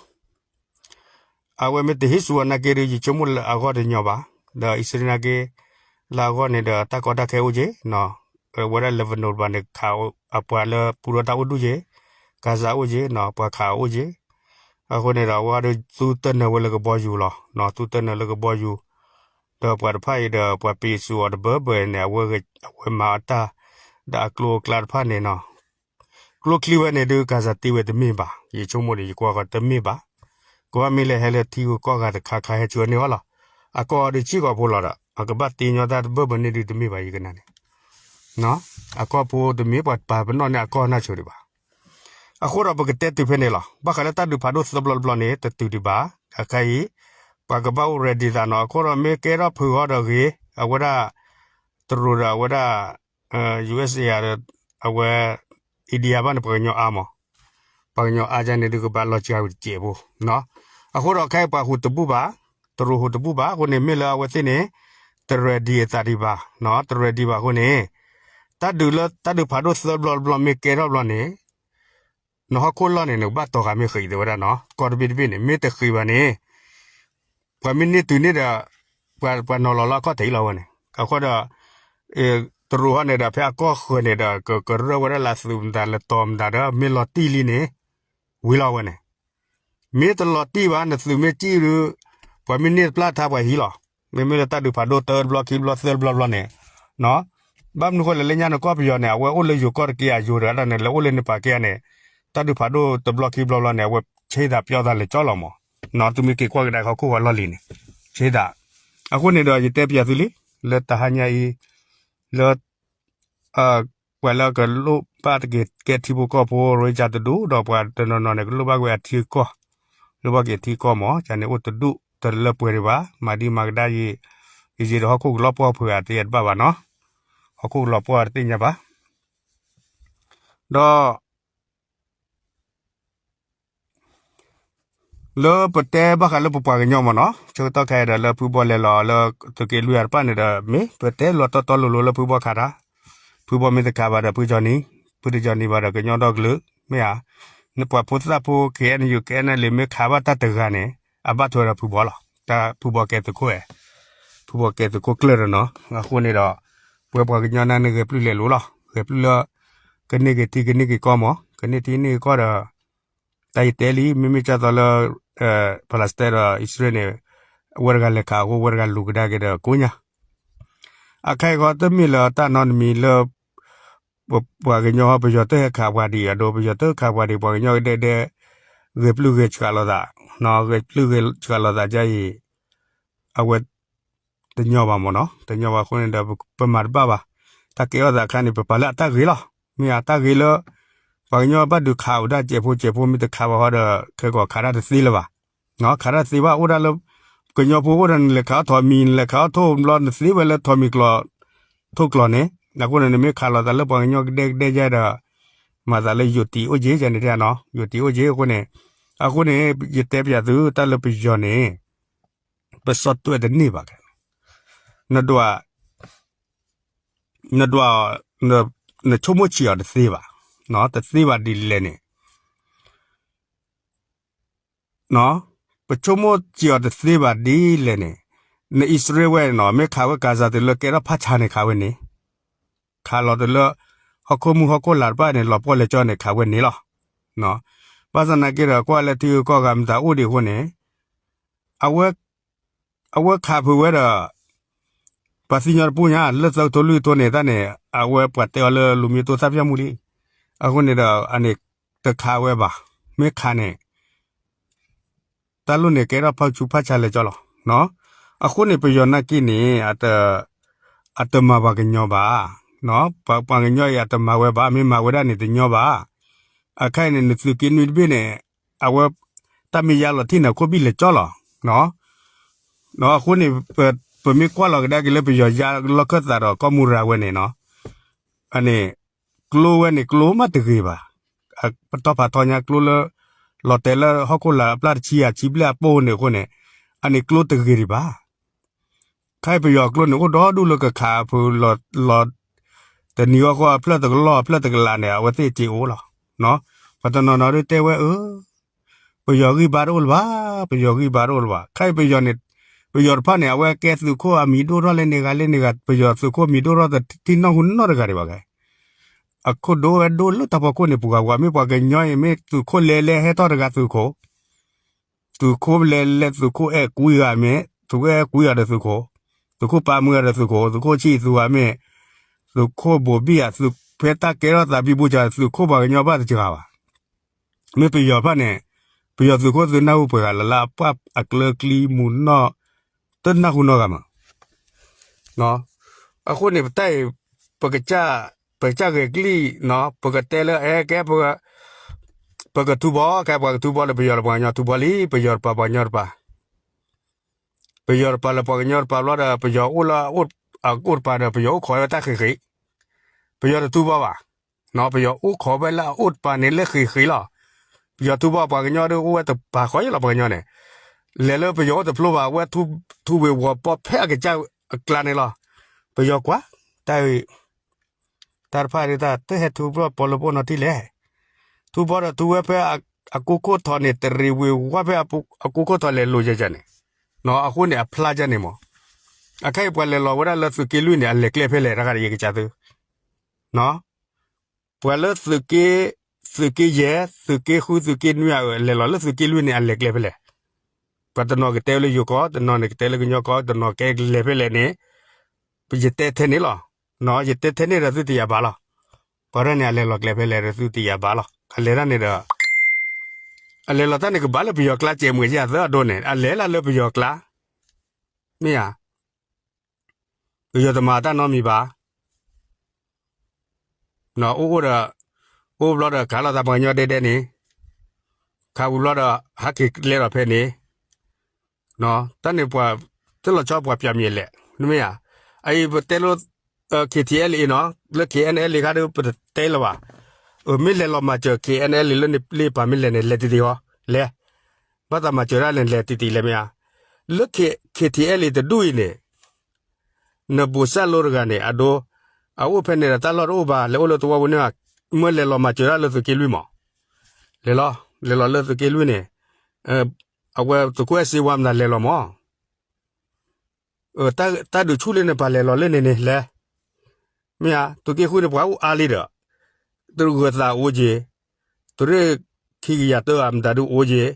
အဝဲမ့ၢ်တဟ့ၣ်ဆူၣ်အီၤနာ်က့ဒီး ယဆိကမိၣ်လၢအဂီၢ်တညီဘၣ်, ဒီးအံၣ်စရ့လးနာ်က့ လၢအဂီၢ်န့ၣ်ဒီး တၢ်ကီတၢ်ခဲအိၣ်က့ၤ, ဝဲဒၣ် Lebanon ဘၣ်န့ၣ် ခးအပှၤလၢပူထီၣ်တၢ်အိၣ်ဒူၣ်က့ၤ, Gaza အိၣ်က့ၤ, ပှၤခးအအိၣ်က့ၤ, အဃိန့ၣ်ဒီး အဝဲဒၣ်သူတနၢၤဝဲလၢကဘီယူၤလီၤ, သူတနၢၤလၢကဘီယူၤ, ဒီးပှၤတဖၣ်အံၤဒီး ပှၤပ့ၤစူးအီၤတဘၢဘၢန့ၣ် အဝဲမၤအတၢ် ဒီးအကျိၤအကျဲတဖၣ်န့ၣ်နီၤ ကျိချံဝဲန့ၣ်ဒုး Gaza တ့ဝဲတမ့ၢ်ဘၣ်, ယဆိကမိၣ်န့ၣ် ယကွၢ်ဃီတမ့ၢ်ဘၣ်, ကဘၣ်မ့ၢ်လၢဟဲလၢထံဂုၤကီၢ်ဂၤတခါခါဟဲဆူအန့ၢ်အီၤလီၤ, အကီၢ်အီၤဒုးဆံၣ်ကီးဖိလီၤဒီး အကဘၣ်တ့ညီတၢ်တဘၢဘၢန့ၣ်ဒုးတမ့ၢ်ဘၣ် ယကနၣ်န့ၣ်, အကီၢ်ဖိတမ့ၢ်ပှၤပာ်ပနီၣ်န့ၢ်အကီၢ်နၢ်ဆိဒံးဘၣ်, အဃိဒီးပကတဲတုၤဖဲန့ၣ်လီၤ, ဘၣ်ဃးလၢတၢ်ဒုးဖးဒိၣ်သၢဘျီတဘျီန့ၣ် တတုၤဒံးဘၣ်, အခဲအံၤ ပှၤကဘၣ်အိၣ် ready သးနီၤ, အဃိဒီးမ့ၢ်ကဲထီၣ်ဖုးဃီဒီးဂ့ၤ, အဝဲဒၣ် တရူးဒီးအဝဲဒၣ် USA ဒီး အဝဲ India ဘၣ်န့ၣ် ပှၤကညီအါမး, ပှၤကညီအါကန့ၣ်ဒုးကဘၣ်လီၤစှၤဝံၤတစဲးဖိ, အဃိဒီးခဲအံၤပှၤဟူးတဘူၣ်ဘၣ်, တရူးဟူးတဘူၣ်ဘၣ်, အဃိန့ၣ်မ့ၢ်လၢအဝဲသ့ၣ်န့ၣ် တ ready အသးဒံးဘၣ်, တ ready ဘၣ်အဃိန့ၣ် တၢ်ဒုးလၢတၢ်ဒုးဖးဒိၣ်သၢဘျီတဘျီမ့ၢ်ကဲထီၣ်ဘျီန့ၣ် နဟီၣ်ခိၣ်လီၢ်န့ၣ် နကဘၣ်တီၤဃာ်မ့ၢ်ဃံးတဲဝဲဒၣ်နီၤ, ကီၢ်တဘ့ၣ်တဘ့ၣ်န့ၣ် မ့ၢ်တဃံးဘၣ်န့ၣ် ပှၤမ့ၢ်န့ၢ်တုၤန့ၣ်ဒီး ပှၤနီၤလီၤလၢအခီၣ်ထံးလီၤဝဲန့ၣ်, အဃိဒီး တရူးဟီန့ၣ်ဒီး ဖဲအကီၢ်ဃၢၤန့ၣ်ဒီး ကကရၢၢ်ဝဲဒၣ်လၢအသုးမတၤလၢတီၤမတၤဒီး မ့ၢ်လီၤတံၢ်လံန့ၣ် ဝံၤလီၤဝဲန့ၣ် မ့ၢ်တလီၤတံၢ်ဘၣ် နသုးမ့ၢ်စံၣ်ဒုး ပှၤမ့ၢ်န့ၢ်တပျၢ်ထါပှၤဟံးလီၤ, မ့မ့ၢ်လၢတၢ်ဒုးဖးဒိၣ်တဘျီခံဘျီသၢဘျီဘျီန့ၣ်, ဘၣ်မနုၤဃိလဲၣ် လၢညါနကီၢ်ပယီၤန့ၣ် အဝဲအိၣ်လၢယိၤကီၢ်တက့ၢ်အယိၤတဂၤန့ၣ် လၢအိၣ်လၢနပာ်ကဲန့ၣ်, တၢ်ဒုးဖးဒိၣ်တဘျီခံဘျီဘျီန့ၣ် အဝဲဆ့သးပျီသးလဲၤကၠီလီၤမး, သုမ့ၢ်က့ၤကွၢ်ကဒါဟီၣ်ခိၣ်ဂီၤလီၢ်လံၤန့ၣ်, ဆ့သး, အဃိန့ၣ်ဒီး ယတဲပျးသုလံ, လၢတဟါညါအံၤ, လၢ ပှၤလၢကလိၣ်ဘၣ်တက့ၤကဲထံဖိကီၢ်ဖိ ရိကၠၤတဒူၣ် ဒီးပှၤတနီၤနီၤန့ၣ် ကလိၣ်ဘၣ်ကွံာ်အထံအကီၢ်, လိၣ်ဘၣ်က့ၤထံကီၢ်မး, ကန့ၣ်အိၣ်တဒူၣ်တလၢပှဲၤဒံးဘၣ်, မၤဒံးမၤကဒါယံာ်, ယယံာ်ဒီးဟီၣ်ခိၣ်ကလီၢ်ပှီၢ်ဖုးဂၤတယဲၢ်တဘၣ်ဘၣ်နီၤ, ဟီၣ်ခိၣ်ကလီၢ်ပှီၢ်တသ့ၣ်ညါဘၣ်, ဒီး လၢပတဲဘၣ်ဃးလၢပပှၤကညီမ့ၢ်နီၤ, ဆၢကတီၢ်ခဲအံၤဒီးလၢဖုဘီလဲၤလီၤလၢသုးက့လွံၢ်ဂၤတဖၣ်န့ၣ်ဒီး မ့ၢ်ပတဲလီၤတီတီလိၤလိၤလၢဖုဘီခးတၢ်, ဖုဘီမ့ၢ်တခးဘၣ်ဒီးဖုကၠီနံၤ, ဖုတကၠီနံၤဘၣ်ဒီးကညီဒီကလုာ်, မ့ၢ်ဧါ, နပှၤဖိသၣ်ဖိ KNU KNLA မ့ၢ်ခးဘၣ်တၢ်တဂၤန့ၣ် အဘၣ်ထွဲဒီးဖုဘီလီၤ, တၢ်ဖုဘီကဲသုးခိၣ်, ဖုဘီကဲသုးခိၣ်ကျၢၢ်ဒီးနီၤ, အဃိန့ၣ်ဒီး ပဝဲပှၤကညီန့ၣ်ဂဲၤပျုၢ်လဲၤလိၤလီၤ, ဂဲၤပျုၢ်လၢ ကန့ၢ်က့ၤထံကန့ၢ်က့ၤကီၢ်မး, ကန့ၢ်ထံကန့ၢ်က့ၤကီၢ်ဒီး တၢ်ယတဲလံ မ့မ့ၢ်ကၢ်သိးလၢ Palestine ဒီး Israel န့ၣ် အဝဲတဂၤလဲၤခးအဃိ အဝဲတဂၤလူၤကဒါက့ၤဒီးကိးညါ, အခဲအံၤဃီတမ့ၢ်လၢတၢ်နီတမံၤလၢ ပှၤကညီပယီၤတဟဲခးပှၤဒံးအဒိ ပယီၤတခးပှၤဒံး ပှၤကညီကဒဲကဒဲ ဂဲၤပျုၢ်ဂဲၤဆှးလိာ်သး, ဂဲၤပျုၢ်ဂဲၤဆှးလိာ်သးဒ်အံၤ အဝဲ တညီဘၣ်မ့ၢ်နီၤ, တညီဘၣ်အဃိန့ၣ်ဒီး ပမၤတဘၣ်ဘၣ်. တၢ်ကဲထီၣ်သးအခါန့ၣ် ပပာ်လၢအတၢ်ဂ့ၤလီၤ. မ့ၢ်အတၢ်ဂ့ၤလၢ ပှၤကညီဘၣ်ဒုးခးအိၣ်ဒၣ်စဲးဖိစဲးဖိ မ့ၢ်တခးဘၣ်ဃီဒီး ခဲကီးခးတၢ်တသ့လၢၤဘၣ်. ခးတၢ်တသ့ဘၣ် အိၣ်ဒၣ်လၢ ကညီဖိအိၣ်ဒီး နလဲၤခးအီၣ်ထိးမံၤ နလဲၤခးအီၣ်ထိးဘျီ နသ့ဝဲလၢထိးမံၤကျိး ထိးကျိးန့ၣ် အဃိန့ၣ် နမ့ၢ်ခးလိာ်သးလၢပှၤကညီကဒဲကဒဲယါဒီး မၤသးလၢယိၤတံၢ်အိၣ်က့ၤယါန့ၣ်နီၤ, ယိၤတံၢ်အိၣ်က့ၤအဃိန့ၣ်, အဃိန့ၣ် ယတဲပျးသုတၢ်လၢပယီၤန့ၣ် ပစီၣ်တွဲၣ်တန့ၢ်ဘၣ်. နဒွး နဒွး နဆိကမိၣ်ဆံးအီၤတသ့ဘၣ်, တသ့ဘၣ်ဒ်လဲၣ်န့ၣ် ပဆိကမိၣ်စံးအီၤတသ့ဘၣ်ဒ်လဲၣ်န့ၣ်, နအံၣ်စရ့လးဝဲနီၤ မ့ၢ်ခးဝဲကၤစၤတုၤလၢကဲထီၣ်ဖးဆါန့ၣ်ခးဝဲန့ၣ်, ခးလီၤတုၤလၢ ဟီၣ်ခိၣ်မုၢ်ဟီၣ်ခိၣ်လၤတဖၣ်န့ၣ် လီၤပှီၢ်လဲၤကၠီန့ၣ်ခးဝဲန့ၣ်လီၤ. ဘၣ်ဆၣ်သနာ်က့ဒီး ကွၢ်လၢထံဂုၤကီၢ်ဂၤမတၤအိၣ်ဒံးအဃိန့ၣ် အဝဲ အဝဲခးဖုးဝဲဒီး ပှၤသံညီတပူၤညါ လၢသၢကထိလွံၢ်ကထိန့ၣ် တၢ်န့ၣ် အဝဲပှၤတဲအီၤလၢလူမျိုးတုံးသတ်ဖြတ်မှုလံ. အဃိန့ၣ်ဒီး အန့ၣ်တခးဝဲဘၣ်, မ့ၢ်ခးန့ၣ် တၢ်လိၣ်န့ၣ်ကဲထီၣ်ဖးဆူဖးဆါလဲၤကၠီလီၤ. အဃိန့ၣ် ပယီၤနာ်က့န့ၣ် အတမၤပှၤကညီဘၣ်, ပှၤကညီအံၤအတမၤဝဲဘၣ်, မ့ၢ်မၤဝဲဒၣ်န့ၣ်တညီဘၣ်. အခါအံၤန့ၣ် နသုးက့နွံတဘ့ၣ်န့ၣ် အဝဲ တၢ်မ့ၢ်ယါလီၤထံၣ်န့ၣ် ခိၣ်ဘံၣ်လဲၤကၠီလီၤ. အဃိန့ၣ် ပမ့ၢ်ကွၢ်လီၤကဒါက့ၤလၢပယီၤယါလီၢ်ခၢၣ်သးဒီးကီၢ်မူရၤဝဲန့ၣ်နီၤ, အန့ၣ် ကျိဝဲန့ၣ် ကျိမးတဂ့ၤဘၣ်. ပတီၢ်ဖးထီညါကျိလၢ လီၤတဲာ်လၢဟီၣ်ခိၣ်လာ်အပျၢ်တဆံဂၤဆံဘျဲၣ်အပိၢ်န့ၣ်အဃိန့ၣ်, အန့ၣ်ကျိတဂ့ၤဒံးဘၣ်. ခဲအံၤပယီၤကျိန့ၣ် အိၣ်ဒီဒူၣ်လၢကခးဖုးလီၤ တနံၤအီၣ်ဃီအဖျၢၣ်တကလီၢ်အဖျၢၣ်တကလးန့ၣ် အဝဲသ့ၣ်စ့အိၣ်လီၤ. ပှၤတနီၤနီၤဒုးတဲဝဲအၢ ပယီၤဂံၢ်ဘါတအိၣ်လၢၤဘၣ်, ပယီၤဂံၢ်ဘါတအိၣ်လၢၤဘၣ်. ခဲအံၤပယီၤန့ၣ် ပယီၤတဖၣ်န့ၣ် အဝဲကဲသုးခိၣ်အမံၤဒိၣ်ထီၣ်လၢန့ၢ်ဂၤလၢန့ၢ်ဂၤ ပယီၤသုးခိၣ်မံၤဒိၣ်ထီၣ်တထံၣ်နီၢ်ဟူနီတဂၤဒံးဘၣ်ကဲ အခိၣ်ဒိဝဲဒိၣ်လၢတၢ်ဖီခိၣ်န့ၣ် ပူၤဂၤပူၤဂၤ မ့ၢ်ပှၤကညီအံၤ မ့ၢ်သုးခိၣ်လဲၤလဲၤဟဲထီၣ်တဂၤသုးခိၣ် သုးခိၣ်လဲၤလဲၤသုးခိၣ်အဲၣ်ကွံဂၤမ့ၢ် သုးခိၣ်အဲၣ်ကွံဂၤဒီးသုးခိၣ်, သုးခိၣ်ပာ်မုာ်ဂၤဒီးသုးခိၣ်, သုးခိၣ်ဆံၣ်သူဂၤမ့ၢ် သုးခိၣ်ဘိးဘံၣ်ဧါ သုးဖဲတၢ်ကဲထီၣ်သးဘံဘူကၤ သုးခိၣ်ပှၤကညီဘၣ်တစှၤဘၣ်. မ့ၢ်ပယီၤဖၣ်န့ၣ် ပယီၤသုးခိၣ်သုနၢ်ဟူပှဲၤဂၤလၢ်လၢ် အပှၢ်အကျၢၤကျံမူနီၣ် တနၢ်ဟူနီတဂၤမး အဃိန့ၣ် ပတၢ်အံၤ ပကစၢ် ပကစၢ်ဂဲၤကလံၣ်နီၤ ပကတဲလၢအဲကဲ ပကထူဘီ ခဲပှၤကထူဘီလၢပယီၤလၢပှၤကညီထူဘီလံ ပယီၤတပၤပှၤကညီတပၤ ပယီၤတပၤလၢပှၤကညီတပၤဘျီဒီး ပယီၤအိၣ်လၢအအိၣ်တပၤဒီး ပယီၤအိၣ်ခိးဝဲတၢ်ဃ့ဃ့ ပယီၤတထူဘီဘၣ် ပယီၤအိၣ်ခိးဝဲလၢအအိၣ်တပၤန့ၣ်လၢဃ့ဃ့လီၤ. ပယီၤထူဘီပှၤကညီဒ်အိၣ်ဝဲတပၤဃီလီၤ ပှၤကညီန့ၣ် လဲၤလၢပယီၤအိၣ်တဖျိဘၣ် အဝဲထူဝ့ၤဝီၤပီဖဲအကစၢ်အကျါန့ၣ်လီၤ. ပယီၤကွၢ် တၢ် တၢ်တဖၣ်ဒ်တၢ်တဟဲထူဘျီပီလၢပအိၣ်နီတထံၣ်လဲၣ်. ထူဘီဒီးထူဝဲဖဲအကူခိၣ်ထီၣ်န့ၣ် တရံးဝ့ၤဝီဖဲအကူခိၣ်ထီၣ်လဲၤလိၤယဲယဲန့ၣ် အဃိန့ၣ်အဖျါယဲန့ၣ်မး. အခဲအံၤပှၤလဲၤလီၤဝဲဒၣ်လၢသုးက့လွံၢ်န့ၣ် အလဲၤကျဲဖဲလဲၣ် တၢ်ဂၤဒီးယကစၢ်သု ပှၤလၢသုးက့ သုးက့ယဲၢ် သုးက့ဃု သုးက့နွံဧါ လဲၤလီၤလၢသုးက့လွံၢ်န့ၣ် အလဲၤကျဲဖဲလဲၣ်. ပှၤတနီၤကတဲလၢယိၤကီၢ် တနီၤန့ၣ်ကတဲလၢကညီကီၢ် တနီၤကဲလဲၤဖဲလဲၣ်န့ၣ် ယတဲထဲန့ၣ်လီၤ. ယတဲထဲန့ၣ်ဒီးသုတယာ်ဘၣ်လီၤ. ပှၤတၢ်န့ၣ် အလဲၤလီၤကျဲဖဲလဲၣ်ဒီးသုတယာ်ဘၣ်လီၤ. အလဲၤတၢ်န့ၣ်ဒီး အလဲၤလီၤတၢ်န့ၣ်ကဘၣ်လၢပယီၤကျါ စဲးမုာ်ယဲၢ်သၢအဒိန့ၣ် အလဲၤလၢပယီၤကျါ မ့ၢ်ဧါ. ပယီၤတမၤတၢ်နီတမံၤဘၣ်. အိၣ်အိၣ်ဒီး အိၣ်ဘျီဒီးခးလိာ်သးပှၤကညီဒဲဒဲန့ၣ် ခးဝံၤဘျီဒီး ဟးက့ၤလဲၤဒီးဖဲန့ၣ် တၢ်န့ၣ်ပှၤ တလီၤဆီပှၤပျၢ်မံၤအလဲၣ် နမ့ၢ်ဧါ. အအံၤပတဲလိ KTLA နီၤ လၢ KNLA ခါဒီး ပတတဲလၢၤဘၣ်. မ့ၢ်လဲၤလီၤမၤစၢၤ KNLA လၢန့ၣ်လၢပၤမ့ၢ်လဲၤန့ၣ် လဲၤတံၢ်တံၢ်ဃီ လဲၤ ဘၣ်သးမၤစၢၤတၢ်လဲၤ လဲၤတံၢ်တံၢ်လဲၤမ့ၢ်ဧါ. လၢ KTLA တဒူၣ်အံၤန့ၣ် နဘူးစၢ်လိတဂၤန့ၣ် အဒိ အအိၣ်ဖဲန့ၣ်ဒီးတၢ်လီၢ်တအိၣ်ဘၣ် လဲၤအိၣ်လၢသဝီပူၤန့ၣ် မ့ၢ်လဲၤလီၤမၤစၢၤတၢ်လၢသုးက့လွံၢ်မး လဲၤလီၤ လဲၤလီၤလၢသုးက့လွံၢ်န့ၣ် အဝဲသုးခိၣ်အဲၣ်စ့ဝါမတၤလဲၤလီၤမး တၢ်ဒုးဆူၣ်လၢန့ၣ် ပှၤလဲၤလီၤလၢန့ၣ်န့ၣ်လဲၤ မ့ၢ်ဧါ သုးက့ဃုန့ၣ် ပှၤအိၣ်အါလံဒီး တဂၢၢ်သးအိၣ်က့ၤ သုးရ့ၣ်ခံကယၤတၢအမတၤဒုးအိၣ်က့ၤ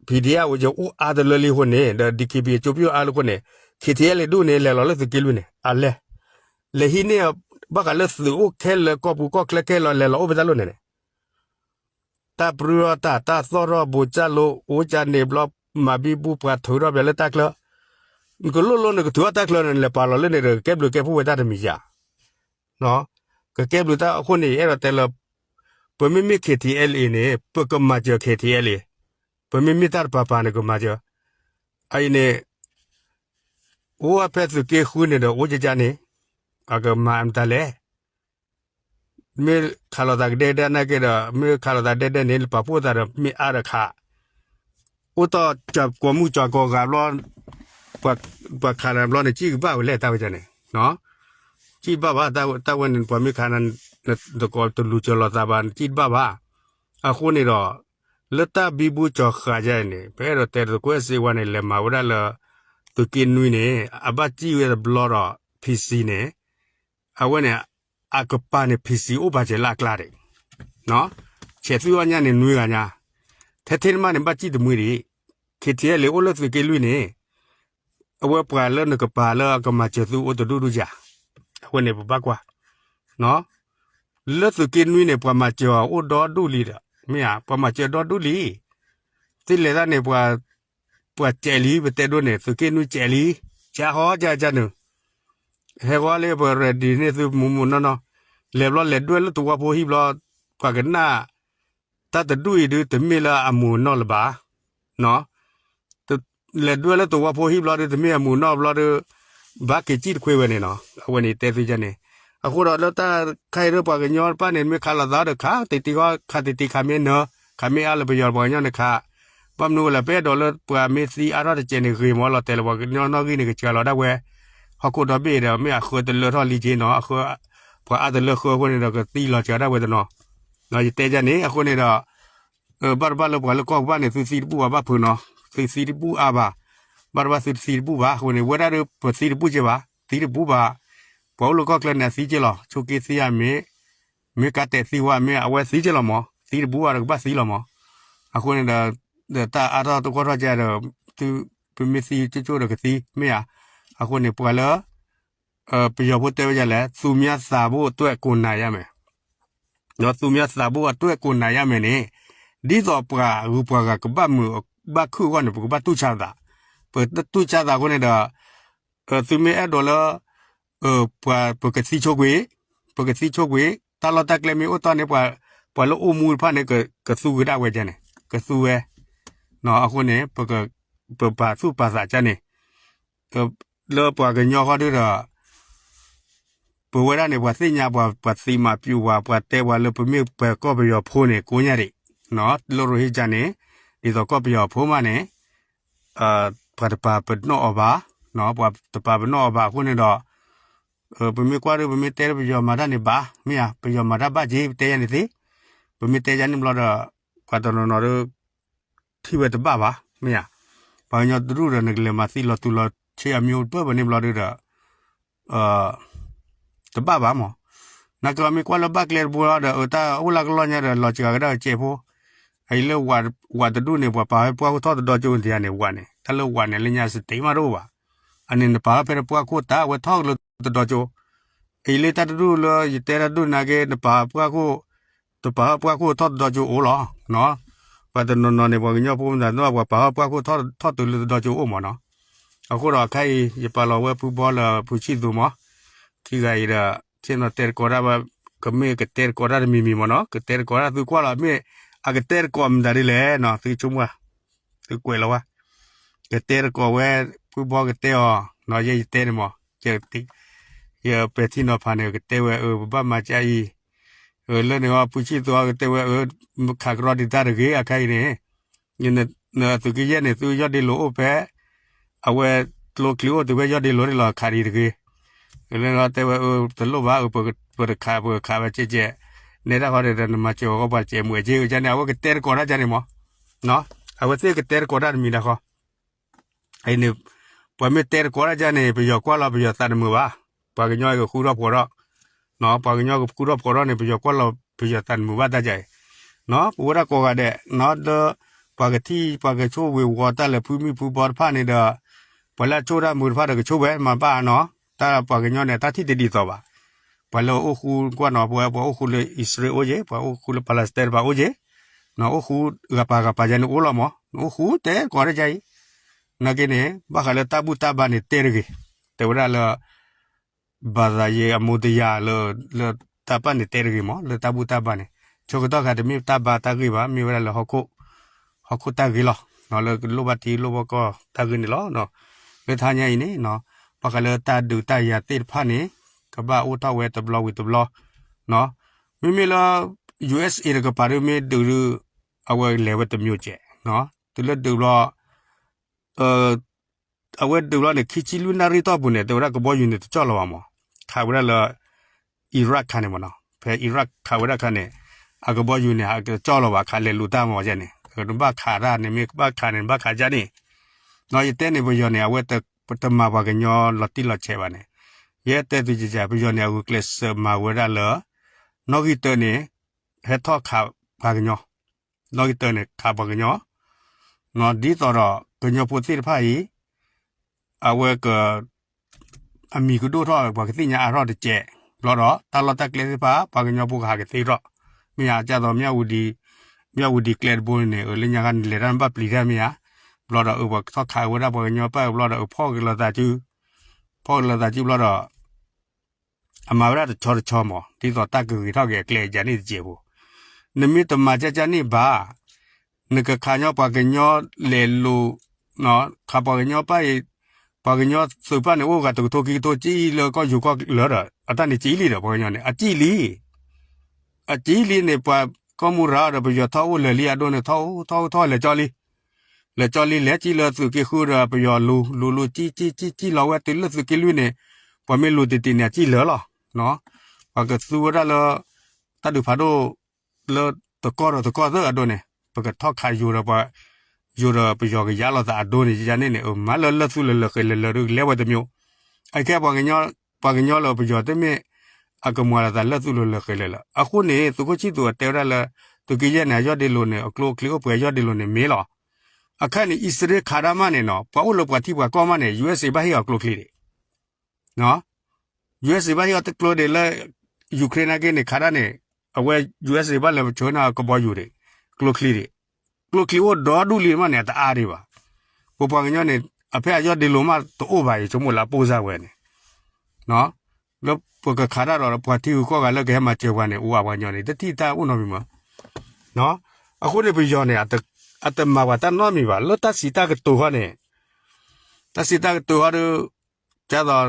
PDF အိၣ်က့ၤ အိၣ်အါတလၢလံအဃိန့ၣ် ဒီး DKBA ကၠိပယိၣ်အါလံအဃိန့ၣ် KTLA ဒူၣ်န့ၣ် လဲၤလီၤလၢသုးက့လွံၢ်န့ၣ် အလဲၤ လဲၤဟံးန့ၢ် ဘၣ်ဃးလၢသုးအိၣ်ခဲလၢာ် ကီၢ်ပူၤကီၢ်ချၢခဲလၢာ် လဲၤလီၤအိၣ်ဖဲတၢ်လီၢ်န့ၣ်န့ၣ် တၢ်ပြူၢ်ထီၣ်တၢ် တၢ်သီၣ်ထီၣ် ဘိးကၢ်လိ အိၣ်ကၢ်န့ၣ်ဘျီ မၤဘံဘူ ပှၤထုးထီၣ်ပှၤလၢတၢ်ချၢ, နကလိၣ်လိၣ်နကထုးထီၣ်တၢ်ချၢန့ၣ် နလဲၤပာ်လီၤလၢန့ၣ်ဒီး ကကဲဘျုးကဲဖှိၣ်ဝဲတၢ်တမံၤယၤ, ကကဲဘျုးတၢ်အဃိန့ၣ် အဲၣ်ဒိးတဲလၢ ပမ့မ့ၢ် ခ့ထံအဲလ်အ့ န့ၣ် ပကမၤစၢၤ ခ့ထံအဲလ်အ့, ပမ့မ့ၢ်တၢ်တပၤပၤန့ၣ် ကမၤစၢၤ, အအံၤန့ၣ် အိၣ်ဝဲဖဲသုးက့ဃုန့ၣ်ဒီး အိၣ်ကၢ်ကၢ်န့ၣ် အကမၤအမတၤလဲၣ်, မ့ၢ်ခးလိာ်သးကဒဲကဒဲနာ်က့ဒီး မ့ၢ်ခးလိာ်သးဒဲဒဲန့ၣ် လပာ်ဖှိၣ်သးဒီး မ့ၢ်အါဒီးခး, အိၣ်တ့ၢ်ကီၢ်မုၢ်ကီၢ်ဂၤဘျီ, ပှၤခးနၤဘျီန့ၣ် စံၣ်ကဘၣ်ဝဲလဲၣ် တၢ်ဝဲန့ၣ်, စံၣ်ဘၣ်ဘၣ်, တၢ်ဝဲန့ၣ် ပှၤမ့ၢ်ခးနၤ နတကိးတလူၤစၢၤလိာ်သးဘၣ် နစံၣ်တဘၣ်ဘၣ်, အဃိန့ၣ်ဒီး လၢတၢ်ဘံဘူကၠီၤဃာ်ယဲန့ၣ် ပအဲၣ်ဒိးတဲသုးခိၣ်အဲၣ်စ့ဝါန့ၣ် လဲၤမၤဝဲဒၣ်လၢ သုးက့နွံန့ၣ် အဘၣ်စံၣ်ဝဲတဘျီဒီး ဖံးစံန့ၣ် အဝဲန့ၣ် အကပၤန့ၣ် ဖံးစံအိၣ်ပာ်စၢၤလၢအကျါဒံး, ဆဲးသွံၣ်အီၣ်ညၣ်န့ၣ်နွံဂၤညါ, ထဲထဲန့ၣ်မးန့ၣ် ဘၣ်စံၣ်တမှံဒံး, ခ့ထံအဲလ်အ့ အိၣ်လၢသုးက့လွံၢ်န့ၣ် အဝဲပှၤလၢနကပၤလၢအကမၤစၢၤသုအိၣ်တဒူၣ်ဒူၣ်ယၤ, အဃိန့ၣ် ပဘၣ်ကွၢ် လၢသုးက့နွံန့ၣ် ပှၤမၤစၢၤအီၤအိၣ်ဒီဒူၣ်လံဒီး မ့ၢ်ဧါ, ပှၤမၤစၢၤဒီဒူၣ်လံ, သ့ၣ်လဲၤတၢ်န့ၣ် ပှၤစဲးလံ ပတဲဒိၣ်န့ၣ် သုးက့နွံစဲးလံ, ကဟီကကန့ၣ် ဟဲဃီလၢပ ready န့ၢ်သုမူမူနီၢ်နီၢ်, လဲၤဘျီလဲၤဒွဲၣ်လၢသဝီဖိဟံၣ်ဘျီ, ပှၤကနၣ် တၢ်တဒူၣ်အံၤဒုးတမ့ၢ်လၢအမူးအနီၢ်လၢၤဘၣ်, လဲၤဒွဲၣ်လၢသဝီဖိဟံၣ်ဘျီဒုး တမ့ၢ်အမူးအနီၢ်ဘျီဒုး ဘၣ်က့ၤစံၣ်တခွ့ဝဲန့ၣ်နီၤ, အဝဲန့ၣ်တဲသုကန့ၣ်, အဃိဒီးလၢတၢ်ခါအံၤဒုး ပှၤကညီတဖၣ်န့ၣ် မ့ၢ်ခးလိာ်သးဒီးခးတံၢ်တံၢ်ဃီ ခးတံၢ်တံၢ်ခးမ့ၢ်နၢၤ ခးမ့ၢ်အါလၢပယီၤပှၤကညီန့ၣ်ခး, ဘၣ်မနုၤဝဲလဲၣ် ပအဲၣ်ဒိးလၢပှၤမ့ၢ်သံအါထီၣ်တစဲးန့ၣ်ဂ့ၤမးလီၤတဲာ်လၢပှၤကညီနီၣ်ဂံၢ်န့ၣ် ကစှၤလီၤဒၣ်ဝဲ ဟီၣ်ခိၣ်ဒီဘ့ၣ်ဒီး မ့ၢ်အဃၢတလၢထီၣ်လံက့နီၤ, ပှၤအါတလၢဃၢအဃိန့ၣ်ဒီး ကသံလီၤစှၤဒၣ်ဝဲတနီၤ, ယတဲယန့ၣ် အဃိန့ၣ်ဒီး ဘၣ်တဘၣ်လၢပှၤလၢကီၢ်ကဘၣ်န့ၣ် သုသံတဘူၣ်ဘၣ် ဘၣ်ဖုးနီၤ, သုသံတဘူၣ်အါဘၣ်, ဘၣ်တဘၣ်သုတသံတဘူၣ်ဘၣ် အဃိန့ၣ် ဝဲဒၣ်ဒီးပသံတဘူၣ်က့ဘၣ် သံတဘူၣ်ဘၣ်, ပှၤအိၣ်လၢကီၢ်ချၢန့ၣ် အသံက့လီၤ, ဆိးက့သံအမ့ၢ် မ့ၢ်ကါတဲာ်သံဝဲမ့ၢ် အဝဲသံက့လီၤမး, သံတဘူၣ်ဘၣ်ဒီးကဘၣ်သံလီၤမး, အဃိန့ၣ်ဒီး ဒီးတၢ်အါထီၣ်တကွၢ်ထီၣ်ကဒီး သု ပမ့ၢ်သံကၠိကၠိဒီးကသံ မ့ၢ်ဧါ, အဃိန့ၣ် ပှၤလၢ ပယီၤဖိတဲဝဲဒ်လဲၣ် သူများသံဖို့အတွက် ကိုယ်နာရမယ်, ဒီးသူများသံဖို့အတွက် ကိုယ်နာရမယ်န့ၣ် ဒ်သိးပှၤဂုၤပှၤဂၤကဘၣ်မုာ်ဘၣ်ခုၣ်အဂီၢ်န့ၣ် ပကဘၣ်တူၢ်ဆါသး, ပတူၢ်ဆါသးအဃိန့ၣ်ဒီး သုမ့ၢ်အဲၣ်ဒိးလၢ ပှၤပကသံဆိကွံာ်, ပကသံဆိကွံာ် တၢ်လီၢ်တၢ်ကျဲမ့ၢ်အိၣ်တီၢ်န့ၣ် ပှၤလၢအိၣ်မူတဖၣ်န့ၣ် ကသူကဒၣ်ဝဲန့ၣ် ကသူဝဲ, အဃိန့ၣ် ပပာ်သူၣ်ပာ်သးကန့ၣ် လၢပှၤကညီဃီဒုဒီး ပဝဲဒၣ်န့ၣ် ပှၤသ့ၣ်ညါပှၤ ပှၤသံမၤပျူၤပှၤ ပှၤတဲပှၤလၢပမ့ၢ်ပှၤကီၢ်ပယီၤဖိန့ၣ် ကိးညါဒံး, လၢရိဟ့ကၠၢ်န့ၣ် ဒ်သိးကီၢ်ပယီၤဖိမးန့ၣ် ပှၤတပာ်ပနီၣ်အီၤဘၣ်, ပှၤတပာ်ပနီၣ်အီၤဘၣ်အဃိန့ၣ်ဒီး ပမ့ၢ်ကွၢ်ဒီး ပမ့ၢ်တဲပယီၤမၤတၢ်န့ၣ်ဘၣ်, မ့ၢ်ဧါ, ပယီၤမၤတၢ်ဘၣ်က့ ပတဲယၤန့ၣ်သ့, ပမ့ၢ်တဲယၤန့ၣ်ဘျီဒီး ပှၤတနီၤနီၤဒီး ထံၣ်ဝဲတဘၣ်ဘၣ်, မ့ၢ်ဧါ, ပှၤကညီတဒူၣ်ဒီး နကလဲၤမၤသံလီၤတူာ်လီၤဆ့အမံၤအိၣ်တပၢၢ်ပန့ၣ်ဘျီဒုဒီး တဘၣ်ဘၣ်မး, နာ်က့မ့ၢ်ကွၢ်လၢဘၣ်ကျဲတဘိဒီး အတၢ်အိၣ်လၢကလီၢ်ညါဒီး လီၤစှၤကဒါကဲးဖိ, အအံၤလၢဝးတဒူၣ်န့ၣ် ပှၤပာ်ဝဲပှၢ်ခိၣ်ထီၣ်တဒီကၠိန့ၣ်ယၤန့ၣ် ဝးန့ၣ် တၢ်လၢဝးန့ၣ် လၢညါစတ့မးတအိၣ်ဘၣ်, အန့ၣ်နပာ်ဝဲဖဲတပှၢ်ခိၣ်တၢ်ဝဲထီၣ်ကလၢတဒီကၠိ, အအံၤလၢတၢ်တဒူၣ်လၢယတဲတၢ်တဒူၣ်နာ်က့ နပာ်ပှၢ်ခိၣ် တပာ်ပှၢ်ခိၣ်ထီၣ်တဒီကၠိအိၣ်လီၤ, ပှၤတနီၤနီၤန့ၣ် ပှၤကညီဖိမတၤသ့ၣ် ပှၤပာ်ပှၢ်ခိၣ်ထီၣ်တုၤလၢတဒီကၠိအိၣ်မးနီၤ, အဃိဒီးခဲအံၤ ယပာ်လီၤဝဲဖုဘီလၢဖုဆံၣ်သူမး, ခံဂၤအံၤဒီး ဆ့ၣ်နီၤတဲတကိးတၢ်ဘၣ်, ကမ့ၢ်ကတဲတကိးတၢ်တမံၤမံၤမးနီၤ, ကတဲတကိးတၢ်သုကွၢ်လီၤ မ့ၢ်အကတဲတကိးမတၤဒ်လဲၣ်နီၤ သုဆိကမိၣ်, သုကွဲးလီၤဝဲ, ကတဲတကိးဝဲ ဖုဘီကတဲအီၤ, နီၤ ယဲယတဲန့ၣ်မး, ယပဲာ်ထံနီၤဖးန့ၣ် ကတဲဝဲအၢ ပဘၣ်မၤကါအံၤ, လၢန့ၣ်အီၤ ဖုဆံၣ်သူအီၤကတဲဝဲအၢ ခးကရီဒံးတၢ်တဂ့ၤ အခါအံၤန့ၣ်, သုးက့ယဲၢ်န့ၣ် သုယီၢ်ဒ့လိာ်အိၣ်ဖဲ အဝဲကျိချံအိၣ်တုၤဖဲယီၢ်ဒ့လိာ်န့ၣ်လီၤ ခးဒံးတဂ့ၤ, လၢန့ၣ်တဲဝဲအၢ တလိၣ်ဘၣ်အၢ ပကခး ပကခးဝဲကဲကဲ, နဲဒၣ်ဃီဒီး နမၤစၢၤအီၤ ပှၤစဲးမုာ်အက့ ကန့ၣ် အဝဲကတဲတကိးတၢ်ကန့ၣ်မး, အဝဲသ့ၣ်ကတဲတကိးတၢ်တမံၤဒၣ်ဃီ အံၤန့ၣ် ပှၤမ့ၢ်တဲတကိးတၢ်ကန့ၣ် ပယီၤကွၢ်လီၤ ပယီၤသးတမုာ်ဘၣ်, ပှၤကညီကဃူထီၣ်ဖိးထီၣ်, ပှၤကညီကဃူထီၣ်ဖိးထီၣ်န့ၣ် ပယီၤကွၢ်လီၤ ပယီၤသးတမုာ်ဘၣ်တၢ်ကအံၤ, ပဝဲဒၣ်ကိးဂၤဒဲး လၢ ပှၤကထံၣ် ပှၤကဆိၣ်ဝ့ၤဝီၤတၢ်လၢဖုမံၤဖုဘီတဖၣ်န့ၣ်ဒီး ပှၤလၢအဆိၣ်တၢ်မုာ်တဖၣ်ဒီးကဆိၣ်ဝဲ မၤဘၣ်နီၤ, တၢ်ပှၤကညီန့ၣ် တၢ်ထံၣ်တဒ်သိးဘၣ်, ပှၤလၢအိၣ်ဃူကွၢ်နီၤ ပဝဲပှၤအိၣ်ဃူလၢအံၣ်စရ့လးအိၣ်က့ၤ ပှၤအိၣ်ဃူလၢ Palestine တဖၣ်အိၣ်က့ၤ, နအိၣ်ဃူဂၤပၤဂၤပၤယါန့ၣ်အိၣ်လီၤမး နအိၣ်ဃူတဲကိးတၢ်ယါအံၤ, နာ်က့န့ၣ် ဘၣ်ဃးလၢတၢ်ဘူၣ်တၢ်ဘါန့ၣ်တဲတဂ့ၤ, တဲဝဲဒၣ်လၢ ဘၣ်သးယဲအမူတယၤလၢ လၢတၢ်ပာ်န့ၣ်တဲတဂ့ၤမး လၢတၢ်ဘူၣ်တၢ်ဘါန့ၣ် ဆၢကတီၢ်ခါတမ့ၢ်တၢ်ဘါတၢ်ဂ့ၢ်ဘၣ် မ့ၢ်ဝဲဒၣ်လၢ ဟီၣ်ခိၣ်တၢ်ဂ့ၢ်လီၤ. လၢကလိၣ်ဘၣ်ထံလိၣ်ဘၣ်ကီၢ်တၢ်ဂ့ၢ်န့ၣ်လီၤ. လၢတဟါညါအံၤန့ၣ် ဘၣ်ဃးလၢတၢ်ဒုးတၢ်ယၤသ့ၣ်တဖၣ်န့ၣ် ကဘၣ်အိၣ်ထီၣ်ဝဲတဘျီဝံၤတဘျီ, မ့မ့ၢ်လၢ ယူႇအ့ၣ်စ့ၣ် တကပၤဒ်မ့ၢ်ဒုးဒုး အဝဲလဲၤဝဲတမျိုးကဲး, တုၤလၢဒုးဘျီ အဝဲဒုးဘျီန့ၣ် ခံဆံလွံၢ်နၣ်ရံၣ်တီၢ်ပူၤန့ၣ် တဲဝဲဒၣ်ကဘီယူၤန့ၣ်တကၠီၣ်လီၤဘၣ်မး, ခးဝဲဒၣ်လၢ Iraq ခါန့ၣ်မးနီၤ ဖဲ Iraq ခးဝဲဒၣ်ခါန့ၣ် အကဘီယူၤန့ၣ် အကကၠီၣ်လီၤဘၣ် ခးလဲၤလူၤတၢ်မးန့ၣ် နဘၣ်ခးတၢ်န့ၣ် မ့ၢ်ဘၣ်ခးန့ၣ် နဘၣ်ခးကၢ်န့ၣ်, ယတဲန့ၣ် ပယီၤန့ၣ် အဝဲတမၤပှၤကညီလီၤတံၢ်လီၤဆဲးဘၣ်န့ၣ်, ယဲတဲသုကကး ပယီၤန့ၣ် အဂုာ်ကျဲးစၢးမၤဝဲဒၣ်လၢ နီၣ်ဂံၢ်တၢန့ၣ် ဟဲထီၣ်ခးပှၤကညီ နီၣ်ဂံၢ်တၢန့ၣ် ခးပှၤကညီ, ဒ်သိးဒီး ကညီဖိသ့ၣ်တဖၣ်အံၤ အဝဲက အမံၤကဒိၣ်ထီၣ် ပှၤကသ့ၣ်ညါအါထီၣ်တကဲး, ဘျီဒီး တၢ်လီၢ်တၢ်ကျဲသ့ၣ်တဖၣ် ပှၤကညီဖိကဟးကသ့ထီၣ်, မ့ၢ်ဧါ ဒ်သိး မၠၣ်ဝတံၤ မၠၣ်ဝတံၤကျဲတဘိန့ၣ် အလၢညါခါန့ၣ် လဲၤတၢ်နဘၣ်ပျံၤတၢ်မ့ၢ်ဧါ, ဘျီဒီး အပှၤထီၣ်ခးဝဲဒၣ်ပှၤကညီပၢ်ဘျီဒီး အဖီၣ်က့ၤလီၤသးစု ဖီၣ်က့ၤလီၤသးစုဘျီဒီး အမၤဝဲဒၣ်တဆီတဆီမး ဒ်သိးတၢ်ကဂ့ၤထီၣ်က့ၤအကျဲယၤန့ၣ်တစဲးဖိ, နမ့ၢ်တမၤကၢ်ကၢ်န့ၣ်ဘၣ်, နကခးညီပှၤကညီလဲၤလိၤ, ခးပှၤကညီပၢ်အံၤ, ပှၤကညီသုးပၢ်န့ၣ် အိၣ်ဂၤတကထိခံကထိကံၣ်လၢကီၢ်ယူၤကီၢ်လၢာ်ဒီး အတၢ်န့ၣ်ကံၣ်လံဒီး ပှၤကညီန့ၣ် အကံၣ်လံ အကံၣ်လံန့ၣ် ပှၤကီၢ်မူရၤဒီး ပယီၤထီၣ်အိၣ်လၢာ်လံအဒိန့ၣ် ထီၣ်အိၣ်ထီၣ်အိၣ်ထီၣ်လဲၤကၠီလံ လဲၤကၠီလံ လဲၤကံၣ်လၢသုးက့ဃုဒီးပယီၤလူၤ လူၤလူၤကံၣ်ကံၣ်ကံၣ်ကံၣ်လီၤဝဲတုၤလၢသုးက့လွံၢ်န့ၣ်, ပှၤမ့ၢ်လူၤတံၢ်တံၢ်န့ၣ် အကံၣ်လၢာ်လီၤ. ပှၤကသူဝဲဒၣ်လၢ တၢ်ဒုးဖးဒိၣ် လၢတကီၢ်ဒီးတကီၢ်သၢအဒိန့ၣ် ပကထီၣ်ခးယိၤဒီးပှၤ ယိၤဒီးပယီၤကယါလိာ်သးအဒိန့ၣ် ယန့ၣ်န့ၣ် မၤလၢလၢၢ်သူလၢာ်လၢာ်ဃဲၤလၢာ်လၢာ်ဒုးလဲၤဝဲတမျိုး, အခဲပှၤကညီလၢပယီၤတမ့ၢ် အကမၤလိာ်သးလၢၢ်သူလၢာ်လၢာ်ဃဲၤလၢာ်လၢာ် အဃိန့ၣ် သုးခိၣ်ဆံၣ်သူးအတဲဝဲဒၣ်လၢ သုးက့ယဲၢ်န့ၣ် အယီၢ်ဒ့လိၤန့ၣ် အကျိအချံအိၣ်ပှဲၤယီၢ်ဒ့လိၤန့ၣ်မ့ၢ်လီၤ. အခါန့ၣ် အံၣ်စရ့လးခးတၢ်မးန့ၣ်နီၤ ပှၤအိၣ်လၢပှၤထံပှၤကီၢ်မးန့ၣ် ယူၢ်အ့ၣ်စ့ၣ် ဘၣ်ဟ့ၣ်အီၤကျိချံဒံး ယူၢ်အ့ၣ်စ့ၣ် ဘၣ်ဟ့ၣ်အီၤတကျိဒံးလၢ ယူၤခရ့ၣ်နာ်က့န့ၣ် ခးတၢ်န့ၣ် အဝဲ ယူၢ်အ့ၣ်စ့ၣ် ဘၣ်လဲၤဆှၢန့ၢ်ကဘီယူၤဒံး ကျိချံဒံး ကျိချံအိၣ်ဒီဒူၣ်လံမးန့ၣ် အတအါဒံးဘၣ်. ပပှၤကညီန့ၣ် အဖဲအယီၢ်ဒ့လိၤမးတအိၣ်ဘၣ် ယဆိကမိၣ်လၢအပိၢ်စၢ်ဝဲန့ၣ် လၢပကခးတၢ်ဒီးပှၤထံဂုၤကီၢ်ဂၤလၢကဟဲမၤစၢၤပှၤန့ၣ် အိၣ်အါပှၤကညီန့ၣ် တထံၣ်တၢ်အိၣ်နီတမံၤမး အဃိန့ၣ် ပယီၤန့ၣ် အတမၤပှၤတၢ်နီတမံၤဘၣ် လၢတၢ်စံးတၢ်ကတိၤဃီန့ၣ် တၢ်စံးတၢ်ကတိၤဃီဒီး ဒ်သိး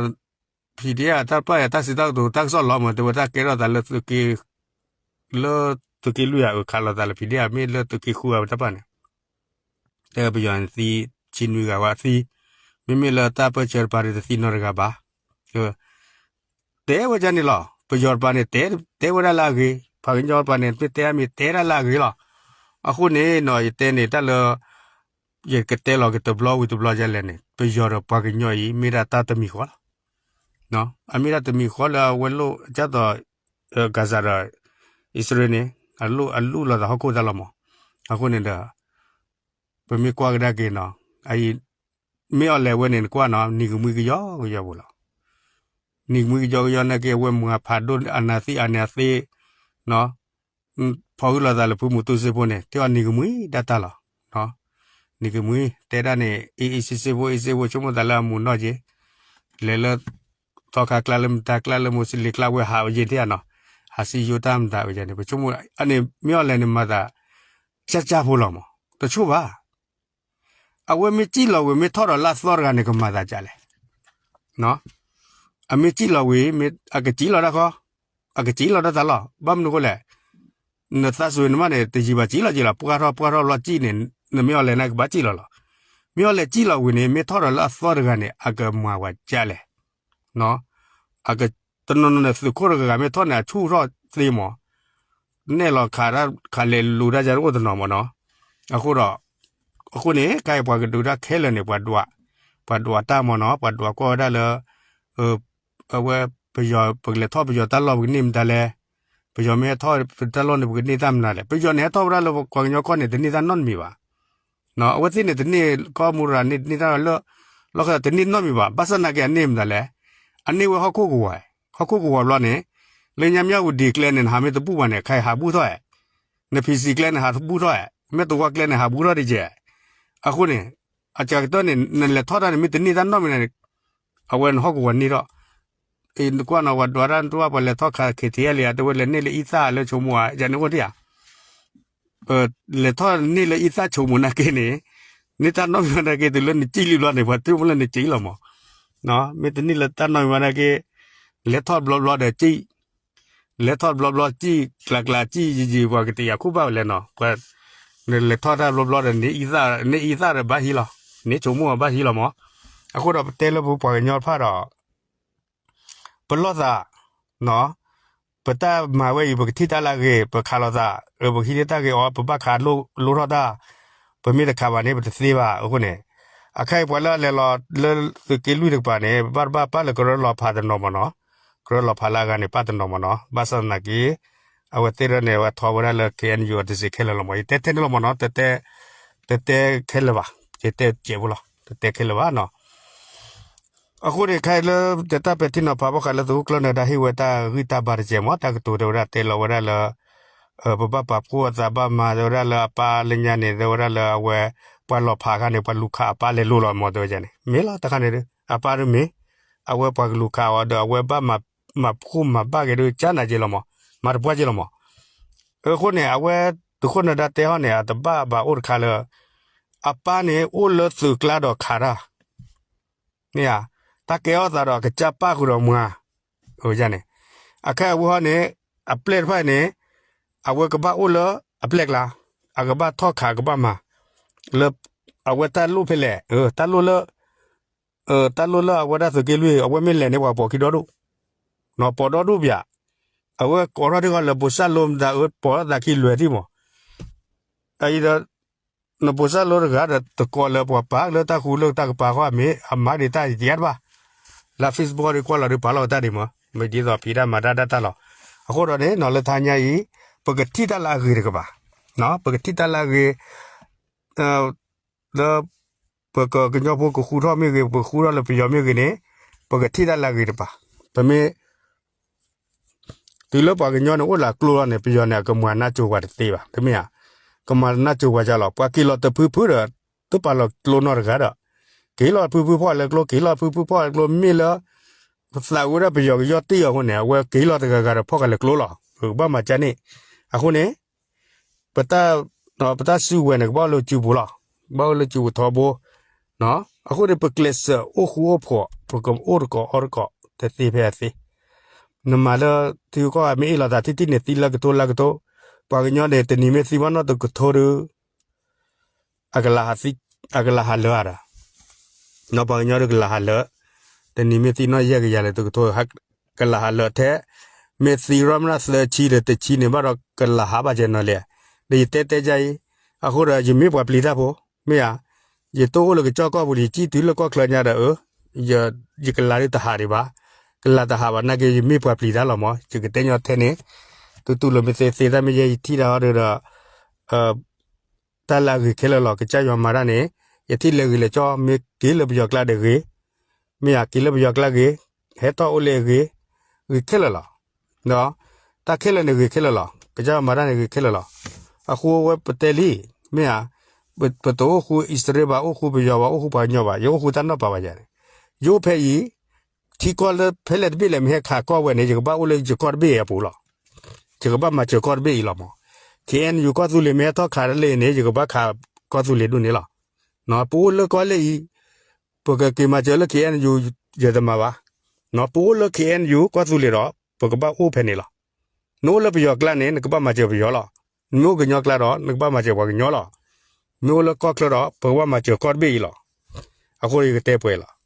ဖံးဒ့ဧါ တၢ်ပာ်ယၤ တၢ်စံးတၢ်ကတိၤ တၢ်ကစီၣ်လီၤမး တဲဝဲတၢ်ကဲထီၣ်သးလၢသုးက့ လၢသုးက့လွံၢ်ဧါ အခးလိာ်သးလၢဖံးဒ့ဧါ မ့ၢ်လၢသုးက့ဃုဧါ ဝဲတၢ်ပာ်န့ၣ် တဲပယီၤန့ၣ်သံ ဆံနွံဂၤဝဲအသံ မ့မ့ၢ်လၢတၢ်ပၢဆှၢတပၤဒီးတသံနီတဂၤဘၣ် တဲဝဲဒ်န့ၣ်လီၤ. ပယီၤတပၤန့ၣ် တဲဝဲဒၣ်လၢအဂ့ၤ, ပှၤကညီတပၤန့ၣ် မ့ၢ်တဲမ့ၢ်တဲဒၣ်လၢအဂ့ၤလီၤ. အဃိန့ၣ်နီၤ ယတဲန့ၣ်တၢ်လၢ ယကတဲလီၤက့ၤတဘျီဝံၤတဘျီဒ်လဲၣ်န့ၣ် ပယီၤဒီးပှၤကညီအံၤ မ့ၢ်ဒၣ်တၢ်တမံၤဃီလီၤ. အမ့ၢ်ဒၣ်တမံၤဃီလၢအဝဲလိၣ်ဒ်သိး Gaza ဒီး အံၣ်စရ့လးန့ၣ် အလူၣ်အလူၣ်လီၤသးဟီၣ်ခိၣ်တၢ်လီၤမး. အဃိန့ၣ်ဒီး ပမ့ၢ်ကွၢ်ကဒါက့ၤနီၤ အအံၤ မ့ၢ်အီၤလဲၤဝဲန့ၣ် နကွၢ်နီၤ နံၤကမှံကယီကယီပူၤလီၤ. နံၤကမှံကယီကယီနာ်က့ အဝဲမၤဖးဒိၣ်အနၢ်သံအါန့ၢ်အသ့ ဖီၣ်ဃုာ်လိာ်သးလၢဖုမူတူစ့ဖိန့ၣ် တဲအီၤနံၤကမှံဒၣ်တၢ်လီၤ. နံၤကမှံ တဲဒၣ်န့ၣ် အ့ၣ်အ့ၣ်စ့စ့ဖိ အ့ၣ်စ့ဖိ ဆိကမိၣ်သးလၢအမူနီၢ်က့ လဲၤလၢ သီခါကျါလၢမတၤကျါလၢ မူစလ့ၣ်ကျါဝဲဟးဝဲယ့ၢ်ထဲနီၤ ဟးစံယိၣ်တၢ်မတၤဝဲန့ၣ် ပဆိကမိၣ် အန့ၣ် မ့ၢ်အီၤလဲၤန့ၣ်မၤသး ကၢ်ကၢ်ဖိလီၤမး တဆိၣ်ဘၣ် အဝဲမ့ၢ်စံၣ်လီၤဝံၤ မ့ၢ်ထီၣ်ဒီးလၢအသီတဂၤန့ၣ် ကမၤသးကၢ်လဲၣ်. အမ့ၢ်စံၣ်လီၤဝံၤ အကစံၣ်လီၤတၢ်ခီ, အကစံၣ်လီၤတၢ်သးလီၤ. ဘၣ်မနုၤဃိလဲၣ်, နသးစူၤနမးန့ၣ် တယံာ်ဘၣ်စံၣ်လီၤက့ၤလီၤ. ပှၢ်ထီၣ်ပှၢ်ထီၣ်လီၤစံၣ်န့ၣ် နမ့ၢ်အီၤလဲၣ်န့ၣ် ကဘၣ်စံၣ်လီၤလီၤ. မ့ၢ်အီၤလဲၣ်စံၣ်လီၤဝံၤန့ၣ် မ့ၢ်ထီၣ်ဒီးလၢအသီတဂၤန့ၣ် အကမၤဝဲကၢ်လဲၣ်. အက တနီၤနီၤန့ၣ် သုးခိၣ်တဂၤဂၤမ့ၢ်ထီၣ်န့ၣ် အဆူၣ်ထီၣ်သ့မး, နဲၣ်လီၤခးတၢ်ခးလဲၤလူၤတၢ်ယါတအိၣ်တနီၤမးနီၤ. အဃိဒီး အဃိန့ၣ် ခဲအံၤပှၤကဒုးတၢ်ခဲလၢာ်န့ၣ် ပှၤဒွး, ပှၤဒွးတၢ်မးနီၤ, ပှၤဒွးကွၢ်ဝဲဒၣ်လၢ အဝဲ ပယီၤ ပကလဲၤထီၣ်ပယီၤတၢ်လီၢ် ပကန့ၢ်မတၤလဲၣ်, ပယီၤမ့ၢ်ဟဲထီၣ်ပတၢ်လီၢ်န့ၣ် ပကန့ၢ်တၢ်မနုၤလဲၣ်. ပယီၤန့ၣ်ဟဲထီၣ်ဝဲဒၣ်လၢပှၤကညီကီၢ်န့ၣ် တန့ၢ်တၢ်နီတမံၤဘၣ်. အဝဲသ့ၣ်န့ၣ် တန့ၢ်ကီၢ်မူရၤန့ၣ် တန့ၢ်တၢ်လၢ လီၢ်ခၢၣ်သးတန့ၢ်နီတမံၤဘၣ်. ဘၣ်ဆၣ်နာ်က့အန့ၢ်မတၤလဲၣ်, အန့ၢ်ဝဲဟီၣ်ခိၣ်ကဝီၤ, ဟီၣ်ခိၣ်ကဝီၤဘျီန့ၣ် လၢညါမၠၣ်ဝတံၤကျဲန့ၣ် နဟးမ့ၢ်တဘူၣ်ဘၣ်န့ၣ် ခဲအံၤဟးဘူၣ်ထီၣ်ဧါ, န PC ကျဲန့ၣ် ဟးတဘူၣ်ထီၣ်ဧါ, မ့ၢ်တဝီကျဲန့ၣ် ဟးဘူၣ်ထီၣ်တက့ၢ်. အဃိန့ၣ် အစှၤကတၢၢ်န့ၣ် နလဲၤထီၣ်တၢ်န့ၣ် မ့ၢ်တန့ၢ်တၢ်နီတမံၤန့ၣ် အဝဲနဟီၣ်ကဝီၤန့ၢ်ထီၣ်, နကွၢ်နီၤ ပှၤဒွးတၢ်တဝၢ် ပှၤလဲၤထီၣ်ခး KTLA ဧါ တဝဲလဲၤန့ၢ်လၢအံသၣ်လၢဆိကမိၣ်ဧါ ယၤန့ၣ်အိၣ်ဒံးဧါ လဲၤထီၣ်န့ၢ်လၢအံသၣ်ဆိကမိၣ်နာ်က့န့ၣ်, န့ၢ်တၢ်နီတမံၤနာ်က့ တုၤလၢနစံၣ်လံဘျီန့ၣ် ပှၤတမ့ၢ်လၢနစံၣ်လီၤမး, မ့ၢ်တန့ၢ်လၢတၢ်နီတမံၤနာ်က့ လဲၤထီၣ်ဘျီဘျီဒီးစံၣ်, လဲၤထီၣ်ဘျီဘျီစံၣ် ကျးကျးစံၣ်ယံာ်ယံာ် ပှၤကတယာ်ခိၣ်ဘၣ်ဝဲလဲၣ်နီၤ, နလဲၤထီၣ်တၢ်ဘျီဘျီဒီး န့ၢ်အံသၣ်ဒီးဘၣ်ဟံးလီၤ, န့ၢ်ဆိကမိၣ်ဘၣ်ဟံးလီၤမး, အဃိဒီးပတဲလၢပပှၤကညီတဖၣ်ဒီး ပလီၢ်သး, ပတၢ်မၤဝဲအံၤ ပကထံၣ်တၢ်လၢအဂ့ၤ ပခးလိာ်သး, ပကဟံးန့ၢ်တၢ်ဂ့ၤအီၤ ပဘၣ်ခးလိၢ်ထီၣ်တၢ်, ပမ့ၢ်တခးဘၣ်န့ၣ် ပတသ့ဘၣ်အဃိန့ၣ်, အခါအံၤပှၤလၢအလဲၤလီၤလၢသုးက့လွံၢ်တကပၤန့ၣ် ပဘၣ်တဘၣ်ပာ်လၢကရၢလီၤဖးတနီၤမးနီၤ, ကရၢလီၤဖးလၢအဂၤန့ၣ် ပာ်တနီၤမးနီၤ ဘၣ်ဆၣ်သနာ်က့ အဝဲသ့ၣ်ရၢန့ၣ် အဝဲထီဝဲဒၣ်လၢ KNU အတစ့းခဲလၢာ်လီၤမး ယတဲထဲန့ၣ်လီၤမးနီၤ, တတဲခဲလၢာ်ဘၣ်, ယတဲစဲးဖိလီၤ တတဲခဲလၢာ်ဘၣ်နီၤ အဃိန့ၣ် ခဲအံၤလၢ တၢ်ပဲာ်ထံနီၤဖးဘၣ်ဃးလၢသုးခိၣ်ကျၢၢ်နၢၤဒါဟ့ၣ်ဝဲတၢ်ဂံၢ်တၢ်ဘါတစဲးမး တၢ်ကတိၤတဲဝဲဒၣ်တဲလီၤဝဲဒၣ်လၢ ပဘၣ်ပာ်ဖှိၣ်အသးဘၣ်မၤတဲဝဲဒၣ်လၢအပၢ်လၢညါန့ၣ် တဲဝဲဒၣ်လၢအဝဲ ပှၤလီၤဖးအခါန့ၣ် ပှၤလူၤခးအပၢ်လဲၤလိၤလီၤမးတဲဝဲန့ၣ် မ့ၢ်လီၤတခါန့ၣ် အပၢ်ဒ်မ့ၢ် အဝဲပှၤကလူၤခးအီၤဒီး အဝဲဘၣ်မၤဖှိၣ်မၤဘၣ်က့ၤဒ်ကၠါနၤက့လီၤမး မၤတပှၢ်က့လီၤမး အဃိန့ၣ် အဝဲ သုးခိၣ်နၢၤဒါတဲဟီန့ၣ် အတဘၣ်ဘၣ်အိၣ်တခါလၢ အပၢ်န့ၣ်အိၣ်လၢသုးကျါဒီးခးတၢ် မ့ၢ်ဧါ, တၢ်ကဲထီၣ်သးဒီးကစၢ်ပၢ်ဃုာ်ဒီးမါ, န့ၣ်, အခဲအံၤအဝဲဟီန့ၣ် အပျဲၢ်တဖၣ်န့ၣ် အဝဲကဘၣ်အိၣ်လၢအပျဲၢ်ကျါ, အကဘၣ်ထီၣ်ခးကဘၣ်မၤ, လၢ အဝဲတၢ်လိၣ်ဖဲလဲၣ်, တၢ်လိၣ်လၢ တၢ်လိၣ်လၢအဝဲဒၣ်သုးက့လွံၢ် အဝဲမ့ၢ်လဲၤန့ၣ် ပှၤပိာ်ခံဒီဒူၣ်, နီၢ်ပိာ်ဒီဒူၣ်ပၠး, အဝဲကိးထီၣ်ထံၣ်ဃီလၢ ပိာ်စၢ်လိမတၤအၢ ပိာ်ထီၣ်သးခံလွဲၤထံၣ်မး, အအံၤဒီး နပိာ်စၢ်လိတဂၤဒီး တကိးလၢပှၤပာ်လၢတၢ်ဃူလၢတၢ်ကပၤဃီ အမ့ၢ်အမၤဒံးတၢ်ယဲတဘၣ်, လၢ Facebook ဒီးကွၢ်လီၤဒီးပာ်လီၤတၢ်ဒံးမး, မ့ၢ်ဒ်သိးဖံးတၢ်မၤတၢ်ဒၣ်တၢ်လီၤ, အဃိဒီးန့ၣ် နီၢ်လၢတဟါညါအံၤ ပကထံၣ်တၢ်လၢအဂ့ၤတကပၤ, ပကထံၣ်တၢ်လၢအဂ့ၤ လၢ ပကကညီဖိကဃူထီၣ်မ့ၢ်ဂ့ၤ ပဃူထီၣ်လၢပယီၤမ့ၢ်ဂ့ၤန့ၣ် ပကထံၣ်တၢ်လၢအဂ့ၤတကပၤ, ပမ့ၢ် တုၤလၢပှၤကညီန့ၣ်အိၣ်လၢကျိလီၤန့ၣ် ပယီၤန့ၣ် အကမၤနၢ်စိၤပှၤတသ့ဘၣ်, တမ့ၢ်ဧါ, ကမၤနၢ်စိၤပှၤကၢ်လီၤ, ပှၤက့ၤလီၤတဖုဖုဒီး တပာ်လီၤကျိနီတဂၤဒီး, က့ၤလီၤတဖုဖုဖီၣ်လဲၤကျိ က့ၤလီၤတဖုဖုဖီၣ်လဲၤကျိ မ့ၢ်လၢ ပသးဝဲဒၣ်ပယီၤကယီၢ်တ့ၢ်အီၤအဃိန့ၣ် အဝဲက့ၤလီၤတဂၤဂၤဒီးဖီၣ်ဃာ်လဲၤကျိလီၤ, ပကဘၣ်မၤကၢ်န့ၣ်, အဃိန့ၣ် ပတၢ် ပတၢ်စုကဝဲၤန့ၣ် ကဘၣ်အိၣ်လၢစုပူၤလီၤ, ကဘၣ်အိၣ်လၢစုပူၤထီဘိ, အဃိန့ၣ် ပကျဲးစၢးအိၣ်ဃူအိၣ်ဖိး ပကအိၣ်တကိးအီတကိး တသ့ဖဲအသ့, နမၤလၢ ထံကီၢ်မ့ၢ်အ့ၣ်လိာ်သးထံထံန့ၣ် သံလၢကထိလၢကထိ, ပှၤကညီန့ၣ် တနံၤမ့ၢ်သံဘၣ်နီတကထိဒီး အကလၤဟးလၢအဒီး ပှၤကညီဒီးကလၤဟးလၢ, တနံၤမ့ၢ်သံနီၢ်ယဲၢ်ကယၤလၢတကထိ ကလၤဟးလၢထဲ, မ့ၢ်သံရီမနုၤသၢဆံဒီးတဆံန့ၣ်ဘၣ်ဒီးကလၤဟးဘၣ်ကဲနီၤလဲၣ်, ဒီးယတဲတဲဒ်အံၤ, အဃိဒီးယမ့ၢ်ပှၤပျံၤတၢ်ဖိ, မ့ၢ်ဧါ, ယတအိၣ်လၢကစီၣ်ကီၢ်ပူၤဒီး ယစံၣ်တုၤလၢကီၢ်ချၢညါဒီးအၢ, ယကလၤဒုးတဟးဒံးဘၣ်, ကလၤတဟးဘၣ်နာ်က့ ယမ့ၢ်ပှၤပျံၤတၢ်လီၤမး, ယကတဲညီထဲန့ၣ်, တူတူလိာ်မ့ၢ်သ့သ့တၢ်မ့ၢ်ယဲ ယထံၣ်တၢ်အီၤဒီး တၢ်လၢအဂ့ၤခဲလၢာ်လီၤ. ကစၢ်ယွၤမၤတၢ်န့ၣ် ယထံၣ်လဲၤဂ့ၤလဲၤကီ မ့ၢ်က့ၤလၢပယီၤကျါဒီးဂ့ၤ, မ့ၢ်ဧါ က့ၤလၢပယီၤကျါဂ့ၤ, ဟဲထီၣ်အိၣ်လၢအဂ့ၤ, ဂ့ၤခဲလၢာ်လီၤ. တၢ်ခဲလၢာ်န့ၣ်ဂ့ၤခဲလၢာ်လီၤ. ကစၢ်ယွၤမၤတၢ်န့ၣ်ဂ့ၤခဲလၢာ်လီၤ. အဃိဝဲပတဲလံ, မ့ၢ်ဧါ, ပတအိၣ်ဃူအံၣ်စရ့လးဘၣ်, အိၣ်ဃူပယီၤဘၣ်, အိၣ်ဃူပှၤကညီဘၣ်, ယအိၣ်ဃူတၢ်နီၢ်ပၤဘၣ်ယၤန့ၣ်, ယအိၣ်ဖဲအံၤ ထံကီၢ်လၢဖဲလဲၣ်တဘ့ၣ်လဲၣ် မ့ၢ်ဟဲခးကီၢ်ဝဲန့ၣ် ယကဘၣ်အိၣ်လၢယကီၢ်တဘ့ၣ်အပူၤလီၤ. ယကဘၣ်မၤစၢၤကီၢ်တဘ့ၣ်အံၤလီၤမး. ခ့ၣ်အဲၣ်ယူၣ် ကီၢ်သူလ့ၤမ့ၢ်ဟဲထီၣ်ခးလၢအံၤန့ၣ် ယကဘၣ်ခးကီၢ်သူလ့ၤဒ်န့ၣ်လီၤ. ပအိၣ်လၢကီၢ်လၢအံၤ, ပကက့ၤမၤစၢၤလၢ ခ့ၣ်အဲၣ်ယူၣ် ယတမၤဘၣ်. ပအိၣ်လၢ ခ့ၣ်အဲၣ်ယူၣ် ကီၢ်သူလ့ၤဒီး ပကဘၣ်အိၣ်ဖဲန့ၣ်လီၤ. နအိၣ်လၢပယီၤကျါန့ၣ် နကဘၣ်မၤစၢၤပယီၤလီၤ. နမ့ၢ်အိၣ်ကညီကျါဒီး နကဘၣ်မၤစၢၤပှၤကညီလီၤ. မ့ၢ်အိၣ်လၢကီၢ်ချၢဒီး ပကဘၣ်မၤစၢၤကီၢ်တဘ့ၣ်အံၤလီၤ. အဃိယကတဲပှဲၤလီၤ.